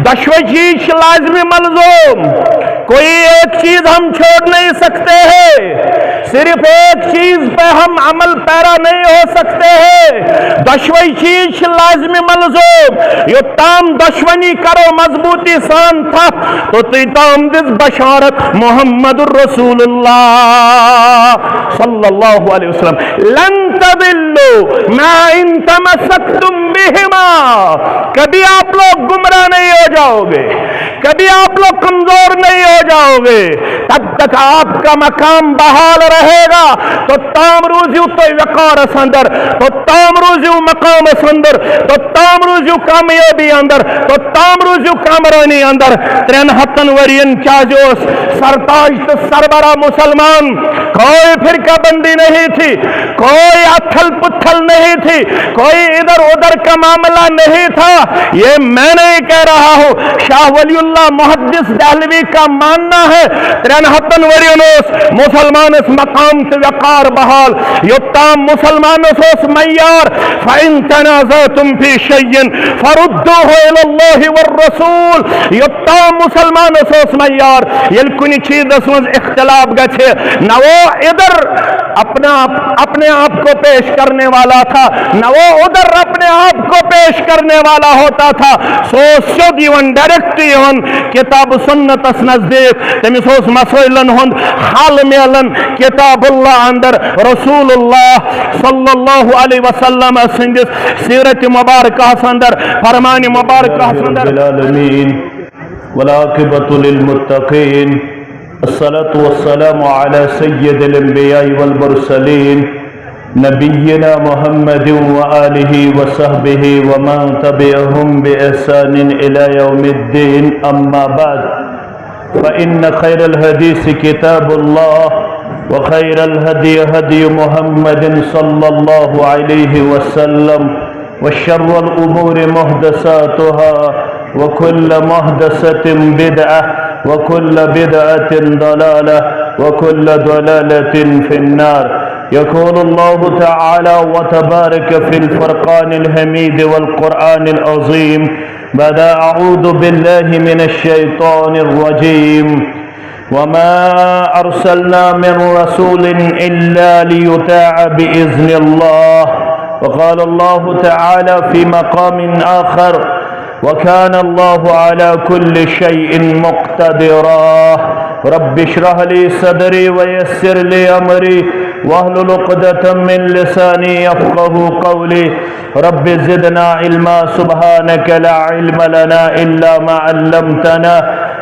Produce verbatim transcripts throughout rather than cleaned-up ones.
دشوئی چیز لازمی ملزوم، کوئی ایک چیز ہم چھوڑ نہیں سکتے ہیں، صرف ایک چیز پہ ہم عمل پیرا نہیں ہو سکتے ہیں۔ دشوئی چیز لازمی ملزوم، یوٚتام دشمنی کرو مضبوطی سان تھپ، توٚتام دِژ بشارت محمد رسول اللہ صلی اللہ علیہ وسلم، لن تضلوا ما ان تمسکتم بہما، کبھی آپ لوگ گمراہ نہیں ہو جاؤ گے، کبھی آپ لوگ کمزور نہیں ہو جاؤ گے۔ تب تک آپ کا مقام بحال رہے گا۔ توٚتام روٗزِو تُہۍ وقارس اندر، توٚتام روٗزِو مقامس اندر، توٚتام روٗزِو کامیٲبی اندر، توٚتام روٗزِو کامرٲنی اندر۔ ترٛٮ۪ن ہتن ؤرین کیازِ اوس سرتاج تہٕ سربراہ مسلمان؟ کوئی فرقہ بندی نہیں تھی، کوئی اتھل پتھل نہیں تھی، کوئی ادھر ادھر کا معاملہ نہیں تھا۔ یہ میں نہیں کہہ رہا ہوں، شاہ ولی اللہ محدث دہلوی کا ماننا ہے۔ ترٛٮ۪ن ہتن ؤرین اوس مسلمانس مقام تہٕ وقار بحال، یوٚتام مسلمانس اوس معیار، فَإِن تَنَازَعْتُمْ فِي شَيْءٍ فَرُدُّوهُ إِلَى اللَّهِ وَالرَّسُولِ، یوٚتام مسلمانس اوس معیار، ییٚلہِ کُنہِ چیزس منٛز اختلاف گژھِ، نہ وہ ادھر اپنا اپنے آپ کو پیش کرنے والا تھا، نہ وہ ادھر اپنے آپ کو پیش کرنے والا ہوتا تھا۔ سُہ اوس سیوٚد یِوان، ڈائریکٹ یِوان کتاب سنتس نزدیک۔ تٔمِس اوس مسائلن ہُنٛد حل میلان کتاب اللہ اندر، رسول اللہ صلی اللہ علیہ وسلم سٕنٛدِس سیرت مبارکہس اندر، فرمان مبارکہس اندر۔ رب العالمین، والعاقبۃ للمتقین، والصلاة والسلام على سید الانبیاء والمرسلین، نبینا محمد وآلہ وصحبہ ومن تبعهم بإحسان إلى يوم الدين، أما بعد، فإن خير الحديث كتاب الله، وخير الهدي هدي محمد صلى الله عليه وسلم، وشر الأمور محدثاتها، وكل محدثة بدعة، وكل بدعة ضلالة، وكل ضلالة في النار. يقول الله تعالى وتبارك في الفرقان الحميد والقرآن العظيم بعد أعوذ بالله من الشيطان الرجيم، وما أرسلنا من رسول إلا ليطاع بإذن الله، وقال الله تعالى في مقام آخر، وكان الله على كل شيء مقتدرا. رب اشرح لي صدري ويسر لي أمري واحلل عقدة من لساني يفقهوا قولي. رب زدنا علما، سبحانك لا علم لنا إلا ما علمتنا،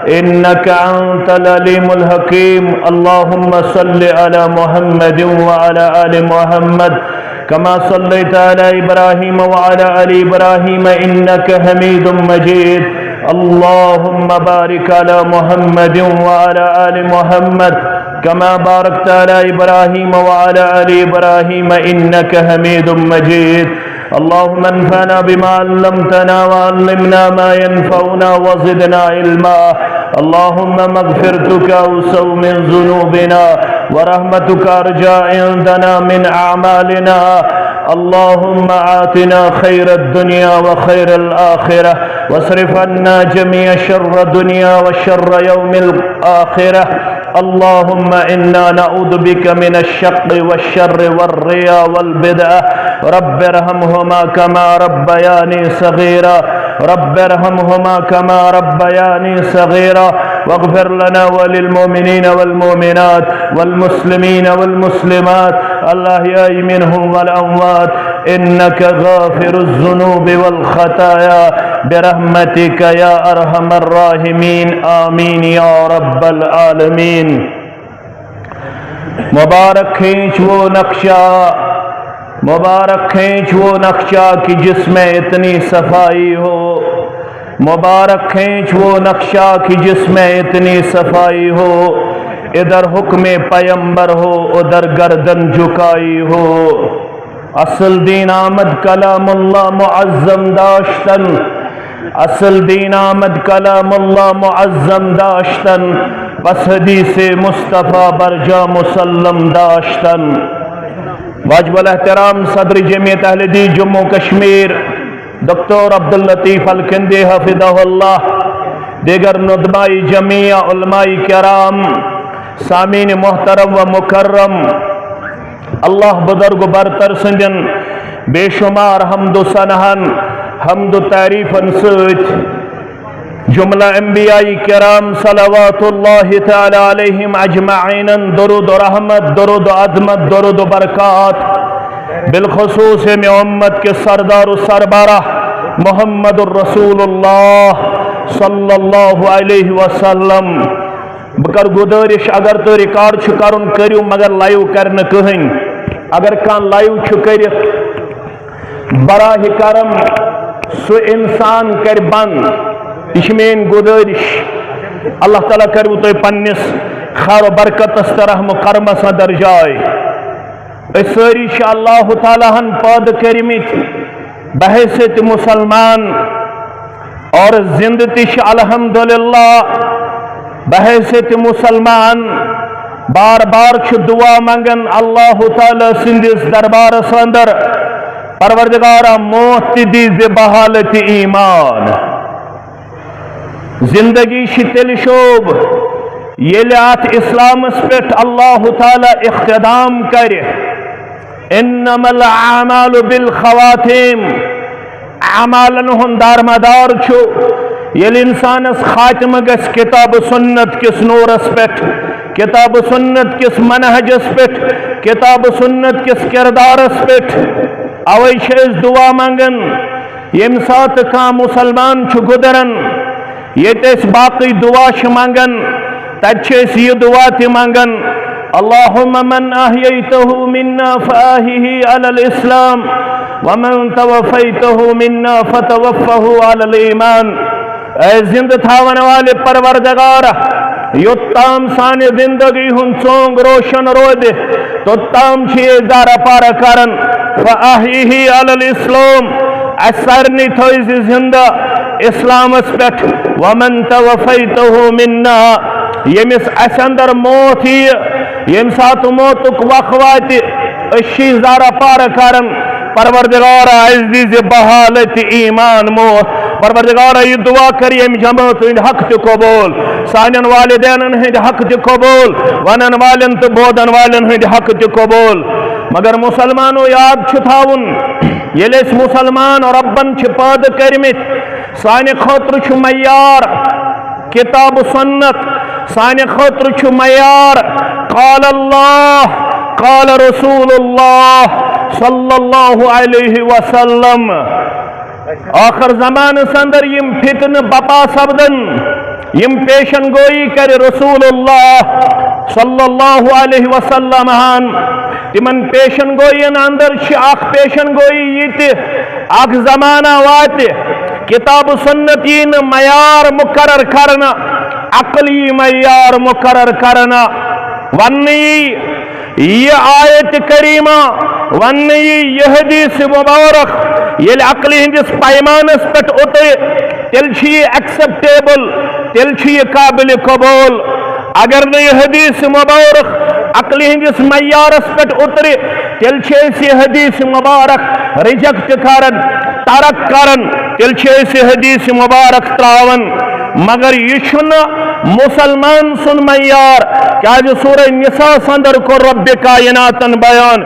إنك أنت العليم الحكيم. اللهم صل على محمد وعلى آل محمد، كما صليت على إبراهيم وعلى آل إبراهيم إنك حميد مجيد. اللهم بارك على محمد وعلى آل محمد، كما باركت على إبراهيم وعلى آل إبراهيم إنك حميد مجيد. اللهم انفعنا بما علمتنا وعلمنا ما ينفعنا وزدنا علما. اللهم مغفرتك أوسع من ذنوبنا ورحمتك أرجى عندنا من أعمالنا. اللهم آتنا خير الدنيا وخير الآخرة، واصرف عنا جميع شر الدنيا وشر يوم الآخرة. اللهم إنا نعوذ بك من الشق والشر والرياء والبدعة. رب ارحمهما كما ربياني صغيرا. رب ارحمهما كما ربياني صغيرا. واغفر لنا وللمؤمنين والمؤمنات والمسلمين والمسلمات الأحياء منهم والأموات إنك غافر الذنوب والخطايا برحمتك يا أرحم الراحمين. آمين يا رب العالمين. مبارک کھینچ وہ نقشہ، مبارک کھینچ وہ نقشہ کہ جس میں اتنی صفائی ہو، مبارک کھینچ وہ نقشہ کہ جس میں اتنی صفائی ہو، ادھر حکم پیمبر ہو، ادھر گردن جھکائی ہو۔ اصل دین آمد کلام اللہ معظم داشتن، اصل دین آمد کلام اللہ معظم داشتن، پس حدیث مصطفیٰ برجا مسلم داشتن۔ واجب الاحترام صدر جمعیت اہل حدیث جموں کشمیر، دکتور عبداللطیف الکندی حفظہ اللہ، دیگر ندبائی جمیع، علمائی کرام، سامعین محترم و مکرم، اللہ بزرگ و برتر سندین بے شمار حمد و ثناہن، حمد و تعریفن سۭتۍ جملہ انبیاء کرام صلوات اللہ تعالی علیہم اجمعین درود و رحمت، درود و عظمت، درود و برکات، بالخصوص امہ امت کے سردار و سربراہ محمد الرسول اللہ صلی اللہ علیہ وسلم۔ بہٕ کرٕ گُزٲرِش، اگر تُہۍ ریکارڈ چھُ کرُن، کٔرِو، مگر لایو کرِ نہٕ کٕہٕنۍ۔ اگر کانٛہہ لایو چھُ کٔرِتھ، براہ کرم سُہ انسان کرِ بند۔ یہِ چھِ میٲنۍ گُزٲرِش۔ اللہ تعالیٰ کرِوٕ تۄہہِ پننِس خیر و برکتس تہٕ رحم و کرمس اندر جاے۔ أسۍ سٲری چھِ اللہ تعالیٰ ہن پٲدٕ کٔرمٕتۍ بحیثیت مسلمان، اور زندٕ تہِ چھِ الحمدللہ بحیثیت مسلمان۔ بار بار چھِ دعا منگان اللہ تعالیٰ سٕنٛدِس دربارس اندر، پروردگارا، موت تہِ دی زِ بحالت ایمان۔ زندگی چھِ تیٚلہِ شوٗب، ییٚلہِ اتھ اسلامس پٮ۪ٹھ اللہ تعالیٰ اختتام کرِ۔ انما الاعمال بالخواتیم، اعمالن ہُنٛد دارمدار چھُ ییٚلہِ انسانس خاتمہ گژھِ کتاب و سنت کِس نورس پٮ۪ٹھ، کتاب و سنت کِس منہجس پٮ۪ٹھ، کتاب و سنت کِس کردارس پٮ۪ٹھ۔ اوے چھِ أسۍ دعا منگان، ییٚمہِ ساتہٕ کانٛہہ مسلمان چھُ گُزران، ییٚتہِ أسۍ باقٕے دعا چھِ منگان، تتہِ چھِ أسۍ یہِ دعا تہِ منگان، اللہم من احییتہ منا فاحیہ علی الاسلام، ومن توفیتہ منا فتوفہ علی الایمان۔ اے زندٕ تھاون والے پروردگار، یوٚت تام سانہِ زندگی ہُنٛد ژونگ روشن روزِ، توٚت تام چھِ أسۍ دارا پارا کران، فاحیہ علی الاسلام، اسہِ سارنٕے تھٲوزِ زندٕ اسلامس پٮ۪ٹھ۔ ومن توفیتہ منا، ییٚمِس اسہِ اندر موت ییہِ، ییٚمہِ ساتہٕ موتُک وق واتہِ، أسۍ چھِ دارا پارا کران، پروردگارا، اسہِ دیٖزِ بحالت ایمان موت۔ پروردگارا، یہِ دعا کر ییٚمہِ جماعت ہُنٛد حق تہِ قبول، سانٮ۪ن والدینن ہُنٛد حق تہِ قبول، ونن والٮ۪ن تہٕ بوزن والٮ۪ن ہُنٛد حق تہِ قبول۔ مگر مسلمانو، یاد چھُ تھاوُن، ییٚلہِ أسۍ مسلمان رۄبن چھِ پٲدٕ کٔرمٕتۍ، سانہِ خٲطرٕ چھُ معیار کتاب و سنت، سانہِ خٲطرٕ چھُ معیار قال اللہ، قال رسول اللہ صلی اللہ علیہ وسلم۔ ٲخر زمانس اندر یِم فتنہٕ بپا سپدن، یِم پیشن گویی کرِ رسول اللہ صلی اللہ علیہ وسلم ہن، تِمن پیشن گویین اندر چھِ اکھ پیشن گویی یہِ تہِ، اکھ زمانہ واتہِ، کتاب و سنت یی نہٕ معیار مقرر کرنہٕ، عقل یی معیار مقرر کرنہٕ۔ وننہٕ یی یہِ آیت کریمہ، وننہٕ یی یہِ حدیث مبارک، ییٚلہِ عقلہِ ہٕنٛدِس پیمانس پٮ۪ٹھ اوترِ، تیٚلہِ چھُ یہِ ایکسپٹیبل، تیٚلہِ چھُ یہِ قابل قبول۔ اگر نہٕ یہِ حدیث مبارک عقلہِ ہٕنٛدِس معیارس پٮ۪ٹھ اوترِ، تیٚلہِ چھِ أسۍ یہِ حدیث مبارک ریجیکٹ کران، ترک کران، تیٚلہِ چھِ أسۍ یہِ حدیث مبارک تراوان۔ مگر یہِ چھُنہٕ مسلمان سُنٛد معیار، کیازِ سورہ نساء اندر کوٚر رب کائناتن بیان،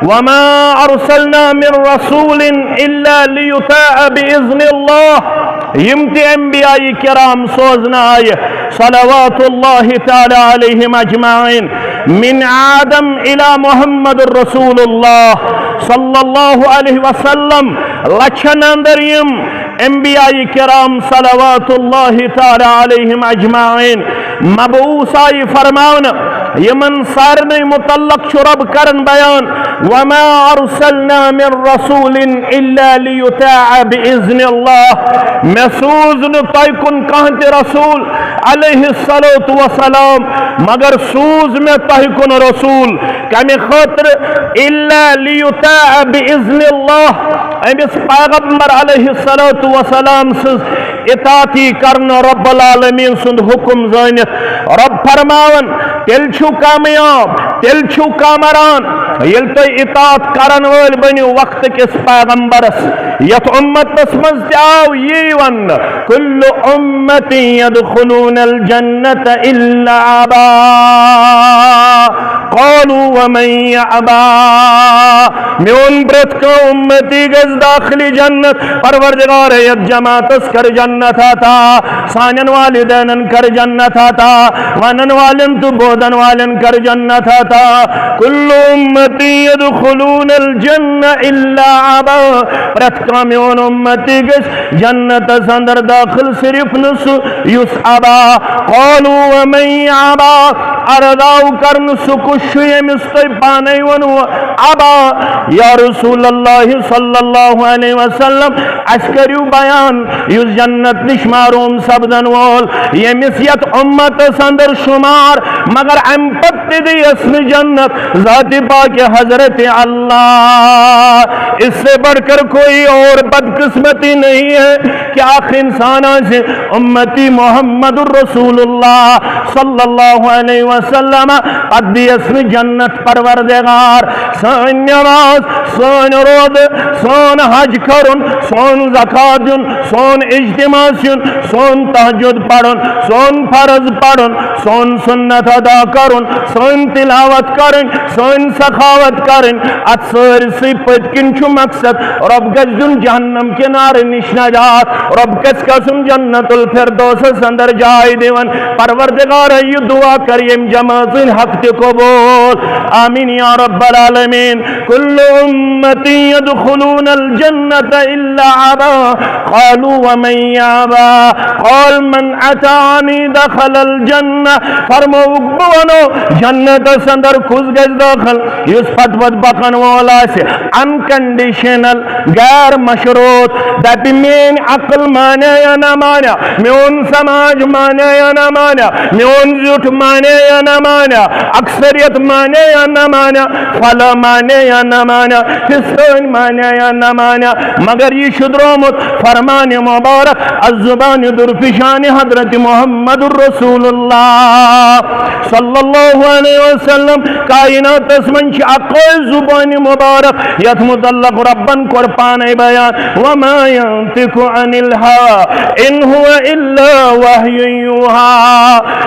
وما ارسلنا من رسول الا لیطاع باذن اللہ۔ یِم تہِ انبیاء کرام سوزنہٕ آیہِ، صلوات اللہ تعالی علیہم اجمعین، من آدم الی محمد رسول اللہ صلی اللہ علیہ وسلم، لچھن اندر یِم انبیاء کرام صلوات اللہ تعالی علیہم اجمعین مبعوث آیہِ فرماونہٕ، یِمن سارنٕے متعلق چھُ رب کران بیان، وما ارسلنا من رسول الا لیطاع باذن اللہ۔ مےٚ سوٗز نہٕ تۄہہِ کُن کانٛہہ تہِ رسول علیہ الصلوۃ والسلام، مگر سوٗز مےٚ تۄہہِ کُن رسول کمہِ خٲطرٕ؟ الا لیطاع باذن اللہ، أمِس پیغمبر علیہ الصلوۃ والسلام سٕنٛز اطاعتی کرنہٕ، رب العالمین سُنٛد حکم زٲنِتھ۔ رب فرماوان، تیٚلہِ چھُو کامیاب، تیٚلہِ چھُو کامران، ییٚلہِ تُہۍ اطاعت کرن وٲلۍ بٔنِو وقت کِس پیغمبرس، یتھ امتس منٛز تہِ آو یی وننہٕ، "کل امتی یدخلون الجنت الا ابا"، قالوا ومن یأبا، میون پرٛٮ۪تھ کانٛہہ امتی گژھِ داخلِ جنت، پروردگار یتھ جماعتس کر جنت عطا، سانٮ۪ن والدینن کر جنت عطا، ونن والٮ۪ن تہٕ بوزن والٮ۪ن کر جنت عطا۔ کل امتی یدخلون الجنہ الا ابا، پرٛٮ۪تھ کانٛہہ میون امتی گژھِ جنتس اندر داخل، صرف نہٕ سُہ یُس ابا۔ قالوا ومن یأبا، عرض آو کرنہٕ، سُہ کُس چھُ ییٚمِس تۄہہِ پانے ووٚنوٕ ابا؟ یا رسول اللہ صلی اللہ علیہ وسلم، اسہِ کٔرِو بیان یُس جنت نِش محروم سپدن وول، ییٚمِس یتھ امتس اندر شمار، مگر امہِ پتہٕ تہِ دِیس نہٕ جنت ذات پاک حضرت اللہ۔ اس سے بڑھ کر کوئی اور بدقسمتی نہیں ہے کہ اکھ انسان آسہِ امتی محمد رسول اللہ صلی اللہ علیہ وسلم، پتہٕ دِیس نہٕ جنت پروردگار۔ سٲنۍ نماز، سٲنۍ روزٕ، سون حج کرُن، سون زکات دیُن، سون اجتماع یُن، سون تہجد پرُن، سون فرض پرُن، سون سنت ادا کرُن، سٲنۍ تلاوت کرٕنۍ، سٲنۍ سخاوت کرٕنۍ، اتھ سٲرسٕے پٔتۍ کِنۍ چھُ مقصد، رۄب گژھِ دیُن جہنم کنارٕ نِش نجات، رۄب گژھِ گژھُن جنت الفردوسس اندر جاے دِوان۔ پروردگار، یہِ دعا کر ییٚمہِ جمٲژ ہٕنٛدۍ حق تہِ قبول۔ آمین یا رب العالمین۔ کل امتی یدخلون الجنت الا ابا۔ قالوا ومن یابا؟ قال من اطاعنی دخل الجنہ۔ فرمووُکھ، بہٕ وَنو، جنتس اندر کُس گژھِ دٲخل؟ یُس پتہٕ پتہٕ پکن وول آسہِ، unconditional، غیر مشروط، دپہِ، میٲنۍ عقل مانیا یا نہ مانیا، میون سماج مانیا یا نہ مانیا، میون زیُٹھ مانیا یا نہ مانیا، اکثریت مانیا یا نہ مانیا، فلاں مانیا یا نہ مانیا، فستٲنۍ مانیا یا نہ مانیا، مگر یہِ چھُ درٛامُت فرمان مبارک از زبان درپیشان حضرت محمد رسول اللہ صلی اللہ علیہ وسلم۔ کائناتس منٛز چھِ اکوے زبان مبارک یتھ متعلق ربن کوٚر پانے بیان، وما ينطق عن الهوى ان هو الا وحی یوحی۔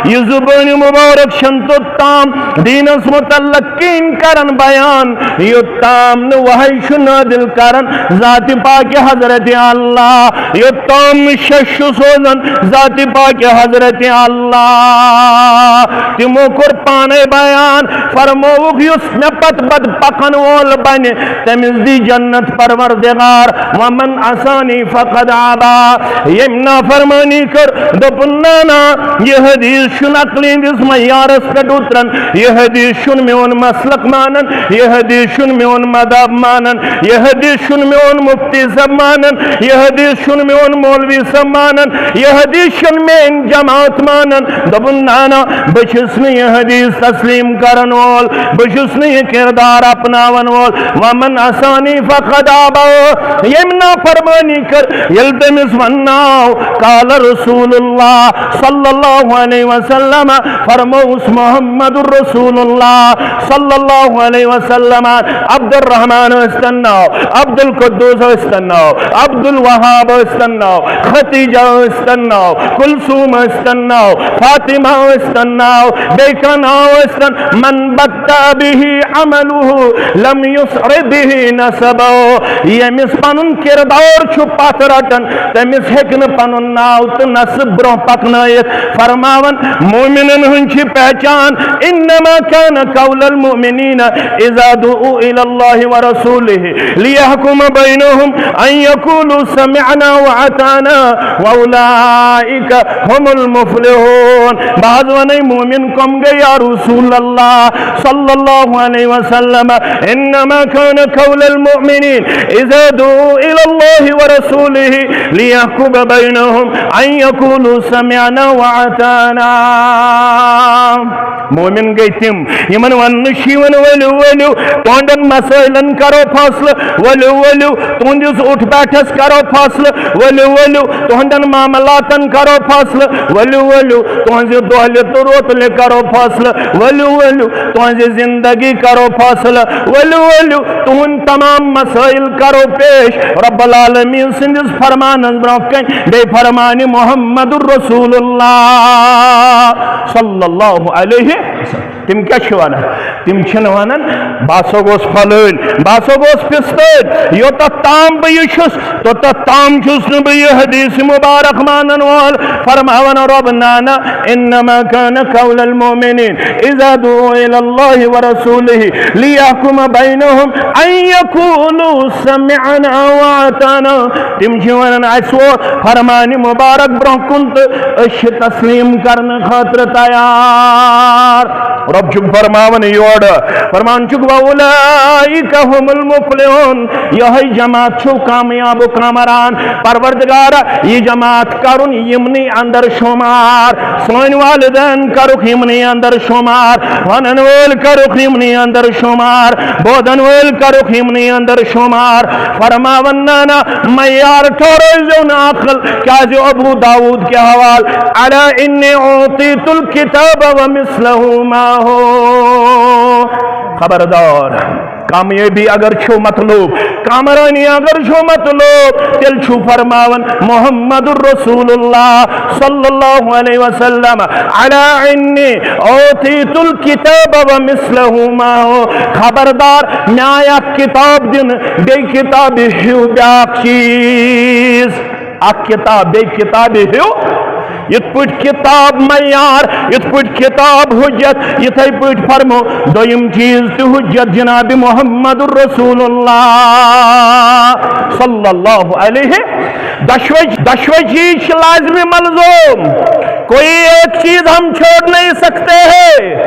یہِ زبان مبارک چھنہٕ توٚتام دینس متعلق کِہینۍ کران بیان، یوٚتام نہٕ وحی چھُ نازل کران ذات پاک حضرت اللہ، یوٚتام نہٕ شش چھُ سوزان ذات پاک حضرت اللہ۔ تِمو کوٚر پانے بیان، فرمووُکھ، یُس مےٚ پتہٕ پتہٕ پکن وول بنہِ، تٔمِس دی جنت پروردگار۔ ومن عصانی فقد آبا، ییٚمۍ نافرمٲنی کٔر، دوٚپُن، نہ، نہ، یہِ حدیث چھُنہٕ عقلہِ ہٕنٛدِس معیارس پٮ۪ٹھ اُتران، یہِ حدیث چھُنہٕ میون مسلک مانان، یہِ حدیث چھُنہٕ میون مذہب مانان، یہِ حدیث چھُنہٕ میون مفتی صٲب مانان، یہِ حدیث چھُنہٕ میون مولوی صٲب مانان، یہِ حدیث چھُنہٕ میٲنۍ جماعت مانان۔ دوٚپُن، نہ، نہ، بہٕ چھُس نہٕ یہِ حدیث تسلیم کرن وول، بہٕ چھُس نہٕ یہِ کردار اپناون وول۔ ومن عصانی فقد آبا، ییٚمۍ نافرمٲنی کٔر، ییٚلہِ تٔمِس ونناو، قال رسول اللہ صلی اللہ علیہ وسلم، فرموس محمد رسول اللہ صلی اللہ علیہ وسلم، عبد الرحمن ٲسۍتن ناو، عبد القدوس ٲسۍتن ناو، عبد الوہاب ٲسۍتن ناو، ختیجہ ٲسۍتن ناو، کلثوم ٲسۍتن ناو، فاطمہ ٲسۍتن ناو، بیٚیہِ کانٛہہ ناو ٲسۍتن، من بطأ به عمله لم يسرع به نسبه، ییٚمِس پنُن کردار چھُ پتھ رٹان، تٔمِس ہیٚکہِ نہٕ پنُن ناو تہٕ نسب برونٛہہ پکنٲیِتھ۔ فرماوان، مومنن ہٕنٛز چھِ پہچان، انما كان قول المؤمنين اذا دعوا الى الله ورسوله ليحكم بينهم ان يقولوا سمعنا واطعنا واولئك هم المفلحون۔ بہٕ حظ ونے، مومن کم گٔے یا رسول اللہ صلی اللہ علیہ وسلم؟ انما كان قول المؤمنين اذا دعوا الى الله ورسوله ليحكم بينهم ان يقولوا سمعنا واطعنا۔ مومن گٔے تِم، یِمن وننہٕ چھُ یِوان، ؤلِو، ؤلِو، تُہنٛدٮ۪ن مسٲیلن کرو فٲصلہٕ، ؤلِو، ؤلِو، تُہنٛدِس اُٹھ بیٹھس کرو فٲصلہٕ، ؤلِو، ؤلِو، تُہنٛدٮ۪ن معاملاتن کرو فٲصلہٕ، ؤلِو، ؤلِو، تُہنٛزِ دۄہلہِ تہٕ روتلہِ کرو فٲصلہٕ۔ فٲصلہٕ، ؤلِو ؤلِو تُہنٛزِ زندگی کرو فٲصلہٕ، ؤلِو ؤلِو تُہنٛد تمام مسائل کرو پیش رب العالمین سٕنٛدِس فرمانس برونٛہہ کنہِ، بیٚیہِ فرمانہِ محمد رسول اللہ صلی اللہ علیہ وسلم۔ تِم کیٛاہ چھِ ونان؟ تِم چھِنہٕ ونان، "بہٕ ہسا گوٚژھ فلٲنۍ، بہٕ ہسا گوٚژھ فستٲنۍ، یوٚتتھ تام بہٕ یہِ چھُس، توٚتتھ تام چھُس نہٕ بہٕ یہِ حدیث مبارک مانن وول۔" فرماوان رۄب، "نہ، نہ، انما کان قول المؤمنین اذا دعوا الی اللہ ورسولہ لیحکم بینہم ان یقولوا سمعنا واطعنا۔" تِم چھِ ونان، "اسہِ ووت فرمان مبارک برونٛہہ کُن تہٕ أسۍ چھِ تسلیم کرنہٕ خٲطرٕ تیار۔" رۄب چھُکھ فرماوان یورٕ، فرمان چھُکھ، "واولئک هم المفلحون"، یہے جماعت چھُ کامیاب و کامران۔ پروردگار، یہِ جماعت کرُن یِمنٕے اندر شمار، سٲنۍ والدین کرُکھ یِمنٕے اندر شمار، ونن وٲلۍ کرُکھ یِمنٕے اندر شمار، بوزن وٲلۍ کرُکھ یِمنٕے اندر شمار۔ فرماون، نہ، نہ، معیار ٹھہرٲیزیو نہٕ عقل، کیازِ ابو داؤد کہِ حوالہٕ، الا انی اعطیت الکتاب ومثلہ معہ۔ خبردار، کامیٲبی اگر چھو مطلوب، کامرانی اگر چھو مطلوب، تیٚلہِ چھُو فرماوان محمد رسول اللہ صلی اللہ علیہ وسلم، الا انی اعطیت الکتاب ومثلہ معہ۔ خبردار، مےٚ آیہِ اکھ کتاب دِنہٕ، بیٚیہِ کتابہِ ہیوٗ بیٛاکھ چیٖز۔ اکھ کتاب بیٚیہِ کتابہِ ہیوٗ، یِتھ پٲٹھۍ کتاب معیار، یِتھ پٲٹھۍ کتاب حجت، یِتھے پٲٹھۍ فرمو دوٚیِم چیٖز تہِ حجت جناب محمد رسول اللہ صلی اللہ علیہ۔ دۄشوے، دۄشوے چیٖز چھِ لازمی ملزوم۔ کوئی ایک چیز ہم چھوڑ نہیں سکتے ہیں،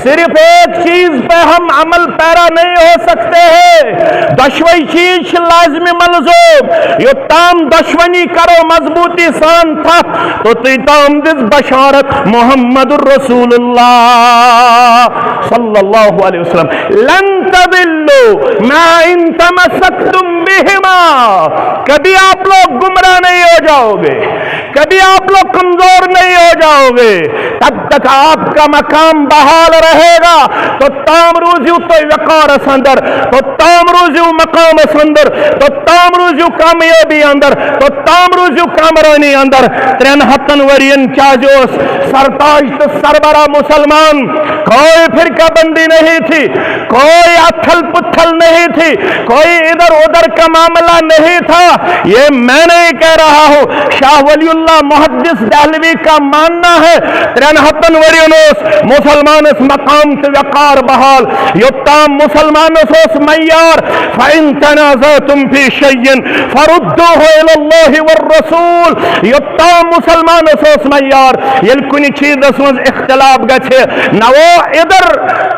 صرف ایک چیز پہ ہم عمل پیرا نہیں ہو سکتے ہیں۔ دۄشوے چیز چھِ لازمی ملزوم۔ یوٚتام دۄشوٕنی کرو مضبوٗطی سان تھپھ، توٚتُے تام دِژ بشارت محمد رسول اللہ صلی اللہ علیہ وسلم، لن تضلوا ما ان تمسکتم بہما، کبھی آپ لوگ گمراہ نہیں ہو جاؤ گے، کبھی آپ لوگ کمزور نہیں ہو جاؤ گے، تب تک آپ کا مقام بحال رہے گا۔ توٚتام روٗزِو تُہۍ وقارس اندر، توٚتام روٗزِو مقامس اندر، توٚتام روٗزِو کامیٲبی اندر، توٚتام روٗزِو کامرٲنی اندر۔ ترٛٮ۪ن ہتن ؤرین کیازِ اوس سرتاج تہٕ سربراہ مسلمان؟ کوئی فرقہ بندی نہیں تھی، کوئی اتھل پتھل نہیں تھی، کوئی ادھر ادھر کا معاملہ نہیں تھا۔ یہ میں نہیں کہہ رہا ہوں، شاہ ولی اللہ محدث دہلوی کا ماننا ہے۔ ترٛٮ۪ن ہتن ؤرین اوس مسلمانس مقام تہٕ وقار بحال، یوٚتام مسلمانس اوس معیار، فَإِن تَنَازَعْتُمْ فِي شَيْءٍ فَرُدُّوهُ إِلَى اللَّهِ وَالرَّسُولِ۔ یوٚتام مسلمانس اوس معیار، ییٚلہِ کُنہِ چیٖزس منٛز اختلاف گژھِ، نہ وہ ادھر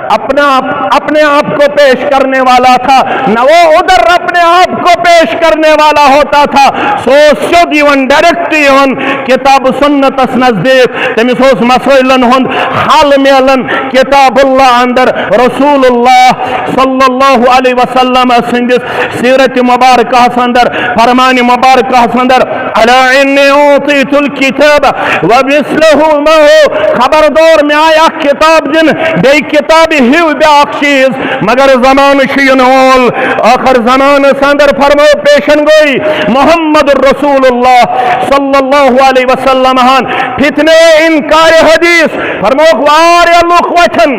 اپنا، اپنے آپ کو پیش کرنے والا تھا، نہ وہ ادھر اپنے آپ کو پیش کرنے والا ہوتا تھا۔ سُہ اوس سیوٚد یِوان، ڈائریکٹ یِوان کتاب سنتس نزدیک۔ تٔمِس اوس مسائلن ہُنٛد حل میلان کتاب اللہ اندر، رسول اللہ صلی اللہ علیہ وسلم سٕنٛدِس سیرت مبارکہس اندر، فرمان مبارکہس اندر، الا انی اعطیت الکتاب ومثلہ معہ۔ خبردار، مےٚ آیہِ اکھ کتاب دِنہٕ، بیٚیہِ کتابہِ ہیوٗ بیٛاکھ چیٖز، مگر زمانہٕ چھُ یِنہٕ وول، ٲخر زمانس اندر فرمو پیشن گوئی محمد رسول اللہ صلی اللہ علیہ وسلم ہن فتنہ انکار حدیث، فرموکھ واریاہ لُکھ وۄتھن،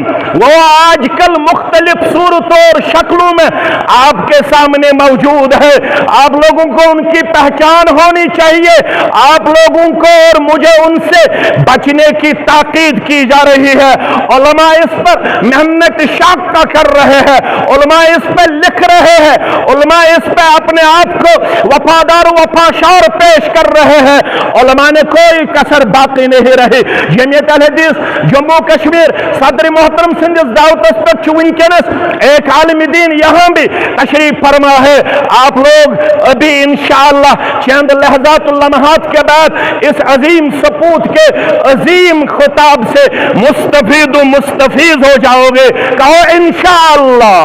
وہ آج کل مختلف صورتوں اور شکلوں میں آپ کے سامنے موجود ہے۔ آپ لوگوں کو ان کی پہچان ہونی چاہیے۔ آپ لوگوں کو اور مجھے ان سے بچنے کی تاکید کی جا رہی ہے۔ علماء اس پر محنت شاقہ کر رہے ہیں، علماء اس پر لکھ رہے ہیں، علماء اس پہ اپنے آپ کو وفادار و وفاشار پیش کر رہے ہیں۔ علماء نے کوئی کسر باقی نہیں رہی۔ جمعیت الحدیث جموں کشمیر صدر محترم سٕنٛدِس دعوتس پٮ۪ٹھ چھُ وٕنکیٚنس ایک عالم دین یہاں بھی تشریف فرما ہے۔ آپ لوگ ابھی انشاءاللہ چند لحظات و لمحات کے بعد اس عظیم سپوت کے عظیم خطاب سے مستفید و مستفیض ہو جاؤ گے۔ کہو انشاءاللہ۔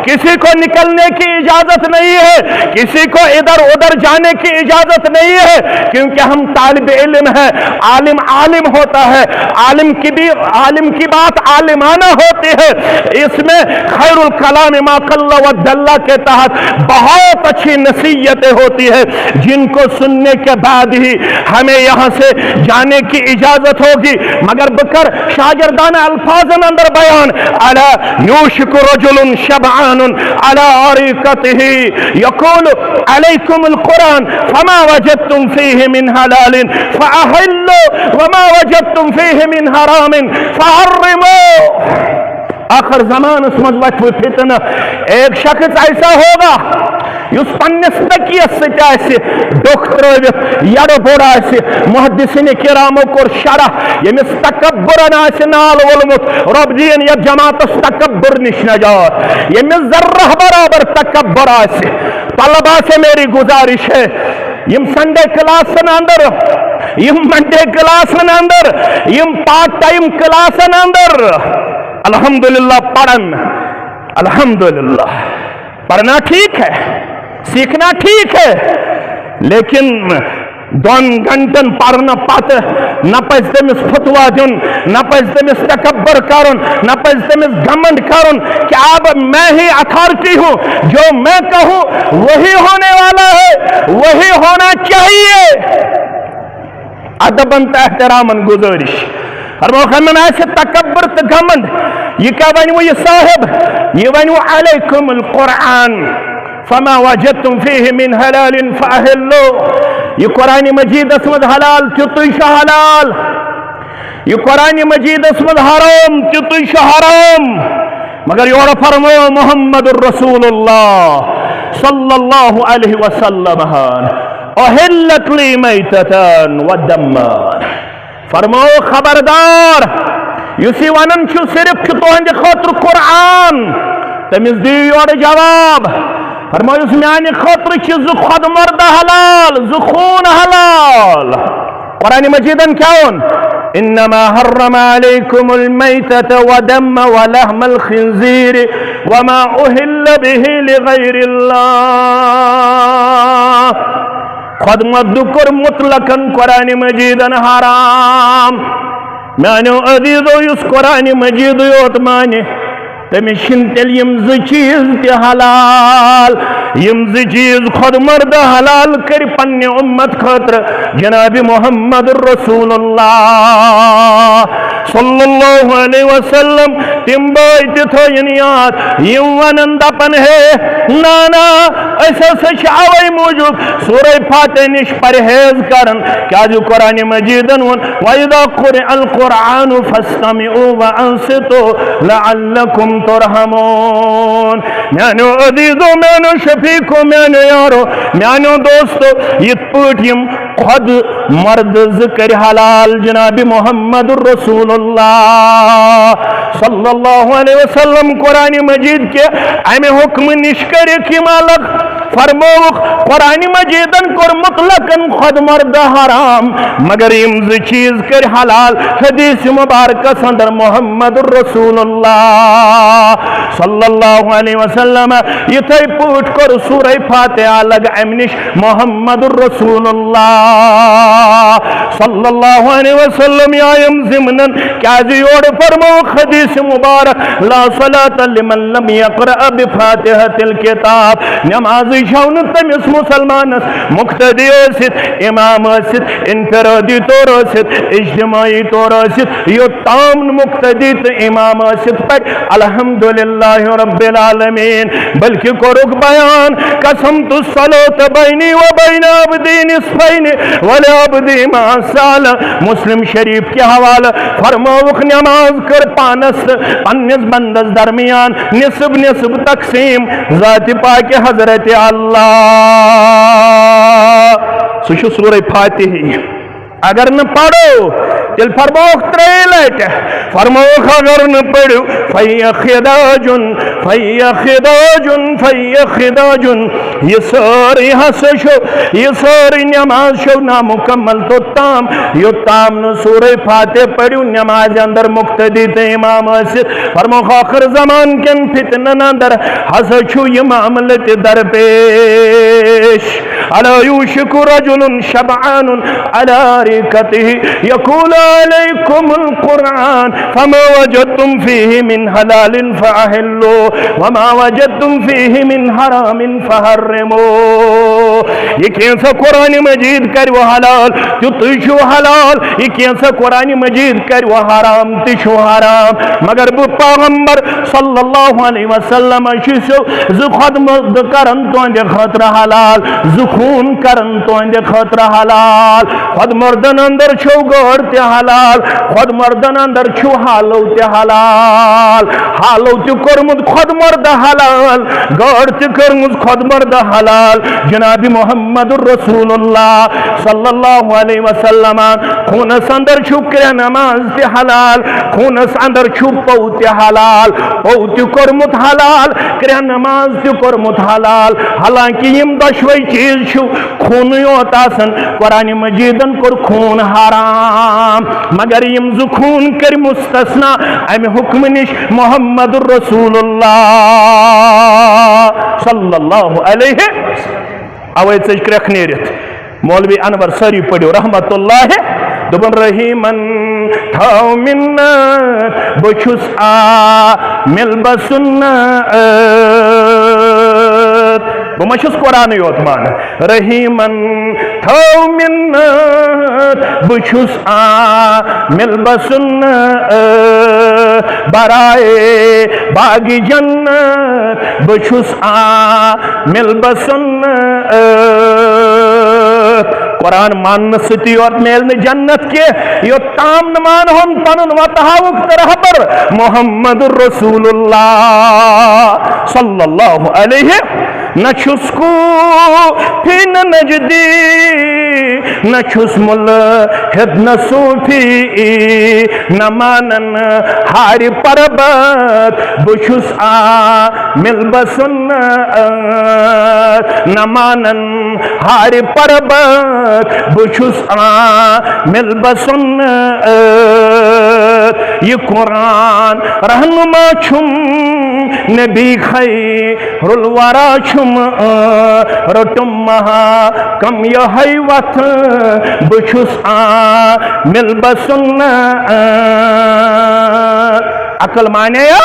किसी को निकलने की इजाजत नहीं है, किसी को इधर उधर जाने की इजाजत नहीं है, क्योंकि हम तालिब इल्म हैं। आलिम आलिम होता है, आलिम की भी, आलिम की बात आलिमाना होती है। इसमें खैरुल कलाम मा कल्ला व दल्ला के तहत बहुत अच्छी नसीहतें होती है। जिनको सुनने के बाद ही हमें यहाँ से जाने की इजाजत होगी। मगर बकर शागिर्दान अल्फाजन अंदर बयान, अला यूशिकु रजुलुन शबआनुन अला अरीकतिही यकूलु अलैकुमुल कुरान फमा वजदतुम फीही मिन हलालिन फअहिल्लु वमा वजदतुम फीही मिन हरामिन फहर्रिमू। आखिर जमानस मज वत फितन। एक शख्स ऐसा होगा, युस पन्नस तकियस सत आसि डोख त्रोवित, यड़ बोड़ आसि। मुहद्दिसिन किरामो कोर शरह, यमिस तकब्बुरन आसि नाल वोलमुत। रब दीन यथ जमातस तकब्बुर निश नजात, यमिस जर्रह बराबर तकब्बुर आसि। तलबा से मेरी गुजारिश है, यम संडे क्लासन अंदर, यम मंडे क्लासन अंदर, यम पार्ट टाइम क्लासन अंदर, अल्हम्दुलिल्लाह पढ़न, अल्हम्दुलिल्लाह पढ़ना ठीक है, सीखना ठीक है, लेकिन दोन घंटन पढ़ने पत न पज तमिस फतवा दिन, न पज तमिस तकब्बर करन, न पज तमिस घमंड करन कि अब मैं ही अथॉरिटी हूं, जो मैं कहूं वही होने वाला है, वही होना चाहिए। अदबन त एहतरामन गुजारिश। फरमाओ, खमन आसि तकब्बर त घमंड, यह क्या वनवो यह साहिब? यह वनवो अलैकुमुल कुरान, फमा वजदतुम फीही मिन हलालिन फअहिल्लु। यह कुरान मजीदस मज हलाल, तितुय छु हलाल। यह कुरान मजीदस मज हराम, तितुय छु हराम। मगर योर फरमाओ मोहम्मदुर रसूलुल्लाह सल्लल्लाहु अलैहि वसल्लम, अहिल्लत ली मैततन व दमन। फरमाओ खबरदार, युस यह वनन छु सिर्फ छु तुहंद खतर कुरान, तमिस दियो योर जवाब। फरमाओ, युस म्यान खतर छु जु खुद मर्द हलाल, जु खून हलाल। कुरान मजीदन क्या वोन? इन्नमा हर्रम अलैकुमुल मैतत व दम व लहमल खिंजीर व मा उहिल्ल बिही लिगैरिल्लाह। खुद मर्द कोर मुतलकन कुरान मजीदन हराम। म्यानो अजीजो, युस कुरान मजीद योत माने, तमिस छिन तेल यम ज चीज ते हलाल, यम ज चीज खुद मर्द हलाल कर पन्ने उम्मत खतर जनाब मोहम्मद रसूलुल्लाह सल्लल्लाहु अलैहि वसल्लम। तिम बाय ते थोयन याद, यम वनन दपन है, ना ना, अस हसा छ अवै मूजूब सूरह फातिह निश परहेज करन। क्या जो कुरान मजीदन वोन, "व इज़ा कुरिअल कुरआनु फस्तमिउ व अंसितु लअल्लकुम तुरहमून।" म्यानो अजीजो, म्यानो शफीको, म्यानो यारो, म्यानो दोस्तो, यित पाठ यम खुद मर्द ज कर हलाल जनाब मोहम्मद रसूलुल्लाह सल्लल्लाहु अलैहि वसल्लम कुरान मजीद के अमे हुक्म निश कर यम अलग। फरमोवुख, कुरान मजीदन कोर मुतलकन खुद मर्द हराम, मगर यम ज चीज कर हलाल। हदीस मुबारकस अंदर मोहम्मद रसूलुल्लाह सल्लल्लाहु अलैहि वसल्लम यिथै पाठ कोर सूरह फातिहा अलग अम निश मोहम्मद रसूलुल्लाह सल्लल्लाहु अलैहि वसल्लम या यम जिमनन क्या जी योर फरमो हदीस मुबारक, ला सलात लिमन लम यकरा बिफातिहतिल किताब। नमाज छौ न तमिस मुसलमानस मुक्तदी ٲसित, इमाम ٲसित, इनफरादी तौर ٲसित, इज्तिमाई तौर ٲसित, योताम मुक्तदी तो इमाम ٲसित पर अल्हम्दुलिल्लाह रब्बिल आलमीन। बल्कि कोरुक बयान, कसम तो सलोत बैनी व बैन अब्दी निस्फैनी वल अब्दी मा साल। मुस्लिम शरीफ के हवाले फरमावुख, नमाज कर पानस पन्निस बंदस दरमियान निसब निसब तकसीम जाति पाक हजरत अल्लाह। सु छु सूरह फातिह। अगर न पढ़ो تیٚلہِ فرمووُکھ ترٛیٚیہِ لٹہِ، فرمووُکھ، اگر نہٕ پٔرِو، فَیَخِدَاجُن، فَیَخِدَاجُن، فَیَخِدَاجُن۔ یہِ سٲرٕے ہسا چھُ، یہِ سٲرٕے نماز چھو نامکمل توٚتام، یوٚتام نہٕ سورہ فاتحہ پٔرِو نمازِ اندر مقتدی تہٕ امام ٲسِتھ۔ فرمووُکھ، ٲخر زمان کٮ۪ن فتنن اندر ہسا چھُ یہِ معاملہٕ تہِ درپیش۔ ألا يوشك رجل شبعان على أريكته يقول عليكم القرآن فما وجدتم فيه من حلال فأحلوا وما وجدتم فيه من حرام فحرموا۔ یہِ کینٛژھا قرآن مجید کرِ وۄنۍ حلال، تیُتُے چھُ حلال، یہِ کینٛژھا قرآن مجید کرِ وۄنۍ حرام، تہِ چھُ حرام۔ مگر بہٕ پیغمبر صلی اللہ علیہ وسلم چھُسو زٕ خۄد مُردٕ کرن تُہنٛدِ خٲطرٕ حلال، زٕ خوٗن کرن تُہنٛدِ خٲطرٕ حلال۔ خۄد مُردن اندر چھو گٲڈ تہِ حلال، خۄد مُردن اندر چھُ حالو تہِ حلال، حالو تہِ کوٚرمُت خۄد مُردٕ حلال، گٲڈ تہِ کٔرمٕژ خۄد مُردٕ حلال۔ جناب محمد رسول اللہ صلی اللہ علیہ وسلم، خوٗنس اندر چھُ کرٛٮ۪ہہ نماز تہِ حلال، خوٗنس اندر چھُ پوٚو تہِ حلال، پوٚو تہِ کوٚرمُت حلال، کرٛٮ۪ہہ نماز تہِ کوٚرمُت حلال۔ حالانکہ یِم دۄشوے چیٖز چھِ خوٗنٕے یوت آسان، قرآن مجیدن کوٚر خوٗن حرام، مگر یِم زٕ خوٗن کٔرۍ مستثنا امہِ حکمہٕ نِش۔ محمد رسول اللہ صلی اللہ علیہ وسلم۔ اوے ژٔج کرٛٮ۪کھ نیٖرِتھ۔ مولوی انور سٲری پٔرِو رحمت اللہ۔ دوٚپُن، رحیمن تھاو مِنت، بہٕ چھُس عامل بسنت۔ بہٕ ما چھُس قرآنٕے یوت مانان؟ رحیمن تھاو مِنت، بہٕ چھُس عامل بسنت۔ برائے باغ جنت، بہٕ چھُس عامل بسنت۔ قرآن ماننہٕ سۭتی یوت میلہِ نہٕ جنت کینٛہہ، یوٚتام نہٕ مانہون پنُن وتہٕ ہاوُک تہٕ رہبر محمد رسول اللہ صلی اللہ علیہ۔ نہ چھُس کوفی نہ نجدی، نہ چھُس ملحد نہ صوفی، نہ مانن ہارِ پربت، بہٕ چھُس عامل بسنت۔ نہ مانن ہارِ پربت، بہٕ چھُس عامل بسنت۔ یہِ قرآن رہنما چھُم نبی خیر الورا چھُم، رٔٹُم محکم یِہوٚے وَتھ، بہٕ چھُس عامل بسنت۔ عقل مانیٛا؟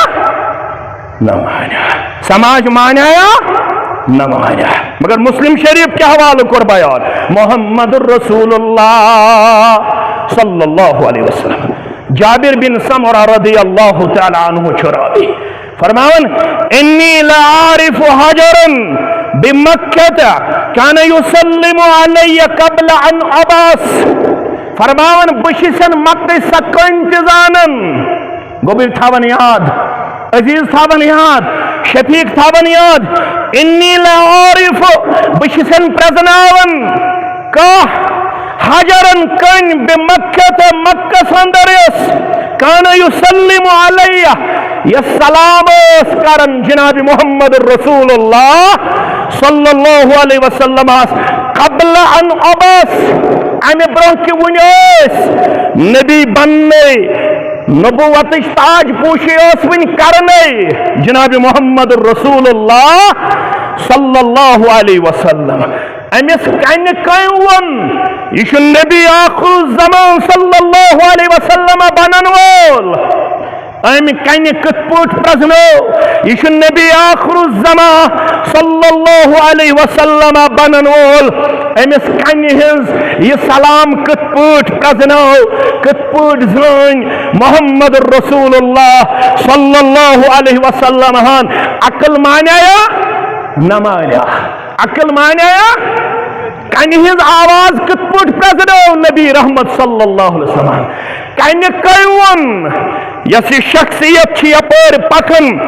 نہ مانیٛا۔ سماج مانیٛا؟ نہ مانیٛا۔ مگر مسلم شریف کیا حوالہٕ کوٚر بیان؟ محمد رسول اللہ صلی اللہ علیہ وسلم۔ جابر بن سمرہ رضی اللہ تعالیٰ عنہ چھُ راوی۔ فرماوان، انی لعارف حجرا بمکہ کان یسلم علی قبل ان ابعث۔ فرماوان، بہٕ چھُسن مکہ سۄ کٔنۍ تہِ زانان۔ گوٚبٕر تھاوان یاد، عزیز تھاوان یاد، شفیق تھاوان یاد۔ انی لعارف، بہٕ چھُسن پرزناوان کانٛہہ حجرن کٔنۍ بمکہ تہٕ مکس اندر یۄس کان یسلم علیہ، یۄس سلام ٲس کران جناب محمد رسول اللہ صلی اللہ علیہ وسلمس قبل ان ابعث، امہِ برونٛہہ کہِ وُنہِ ٲسۍ نبی بننے، نبوتٕچ تاج پوشی ٲس وُنہِ کرنے جناب محمد رسول اللہ صلی اللہ علیہ وسلم۔ أمِس کنہِ کٔمۍ ووٚن، یہِ چھُ نبی آخر الزمان صلی اللہ علیہ وسلم بنن وول؟ أمۍ کنہِ کِتھ پٲٹھۍ پرزنٲو؟ یہِ چھُ نبی آخر الزمان صلی اللہ علیہ وسلم بنن وول۔ أمِس کنہِ ہٕنٛز یہِ سلام کِتھ پٲٹھۍ پرزنٲو؟ کِتھ پٲٹھۍ زٲنۍ محمد رسول اللہ صلی اللہ علیہ وسلم ہن؟ عقل مانیٛا؟ نہ مانیٛا۔ عقل مانیٛا؟ کنہِ ہٕنٛز آواز کِتھ پٲٹھۍ پرزنٲو نبی رحمت صلی اللہ علیہ وسلم؟ کنہِ کٔمۍ ووٚن، یۄس یہِ شخصیت چھِ یپٲرۍ پکان،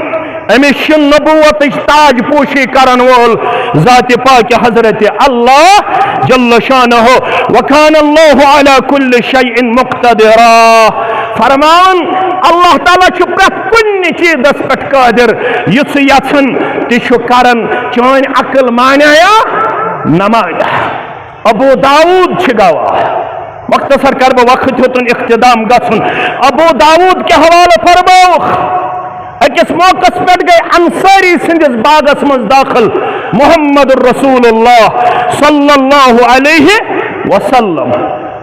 أمِس چھُ نبوتٕچ تاج پوشی کرن وول ذات پاک حضرت اللہ جل شانہ۔ وکان اللہ علی کل شیء مقتدرا۔ فرمان، اللہ تعالیٰ چھُ پرٛٮ۪تھ کُنہِ چیٖزس پٮ۪ٹھ قٲدر، یُس سُہ یژھن تہِ چھُ کران۔ چٲنۍ عقل مانیایا؟ نہ مانیا۔ ابو داؤد چھِ گواہ۔ مختصر کر بہٕ، وقت ہیوٚتُن اختتام گژھُن۔ ابو داؤد کہِ حوالہٕ فرمووُکھ، أکِس موقعس پٮ۪ٹھ گٔے انصاری سٕنٛدِس باغس منٛز داخل محمد رسول اللہ صلی اللہ علیہ وسلم۔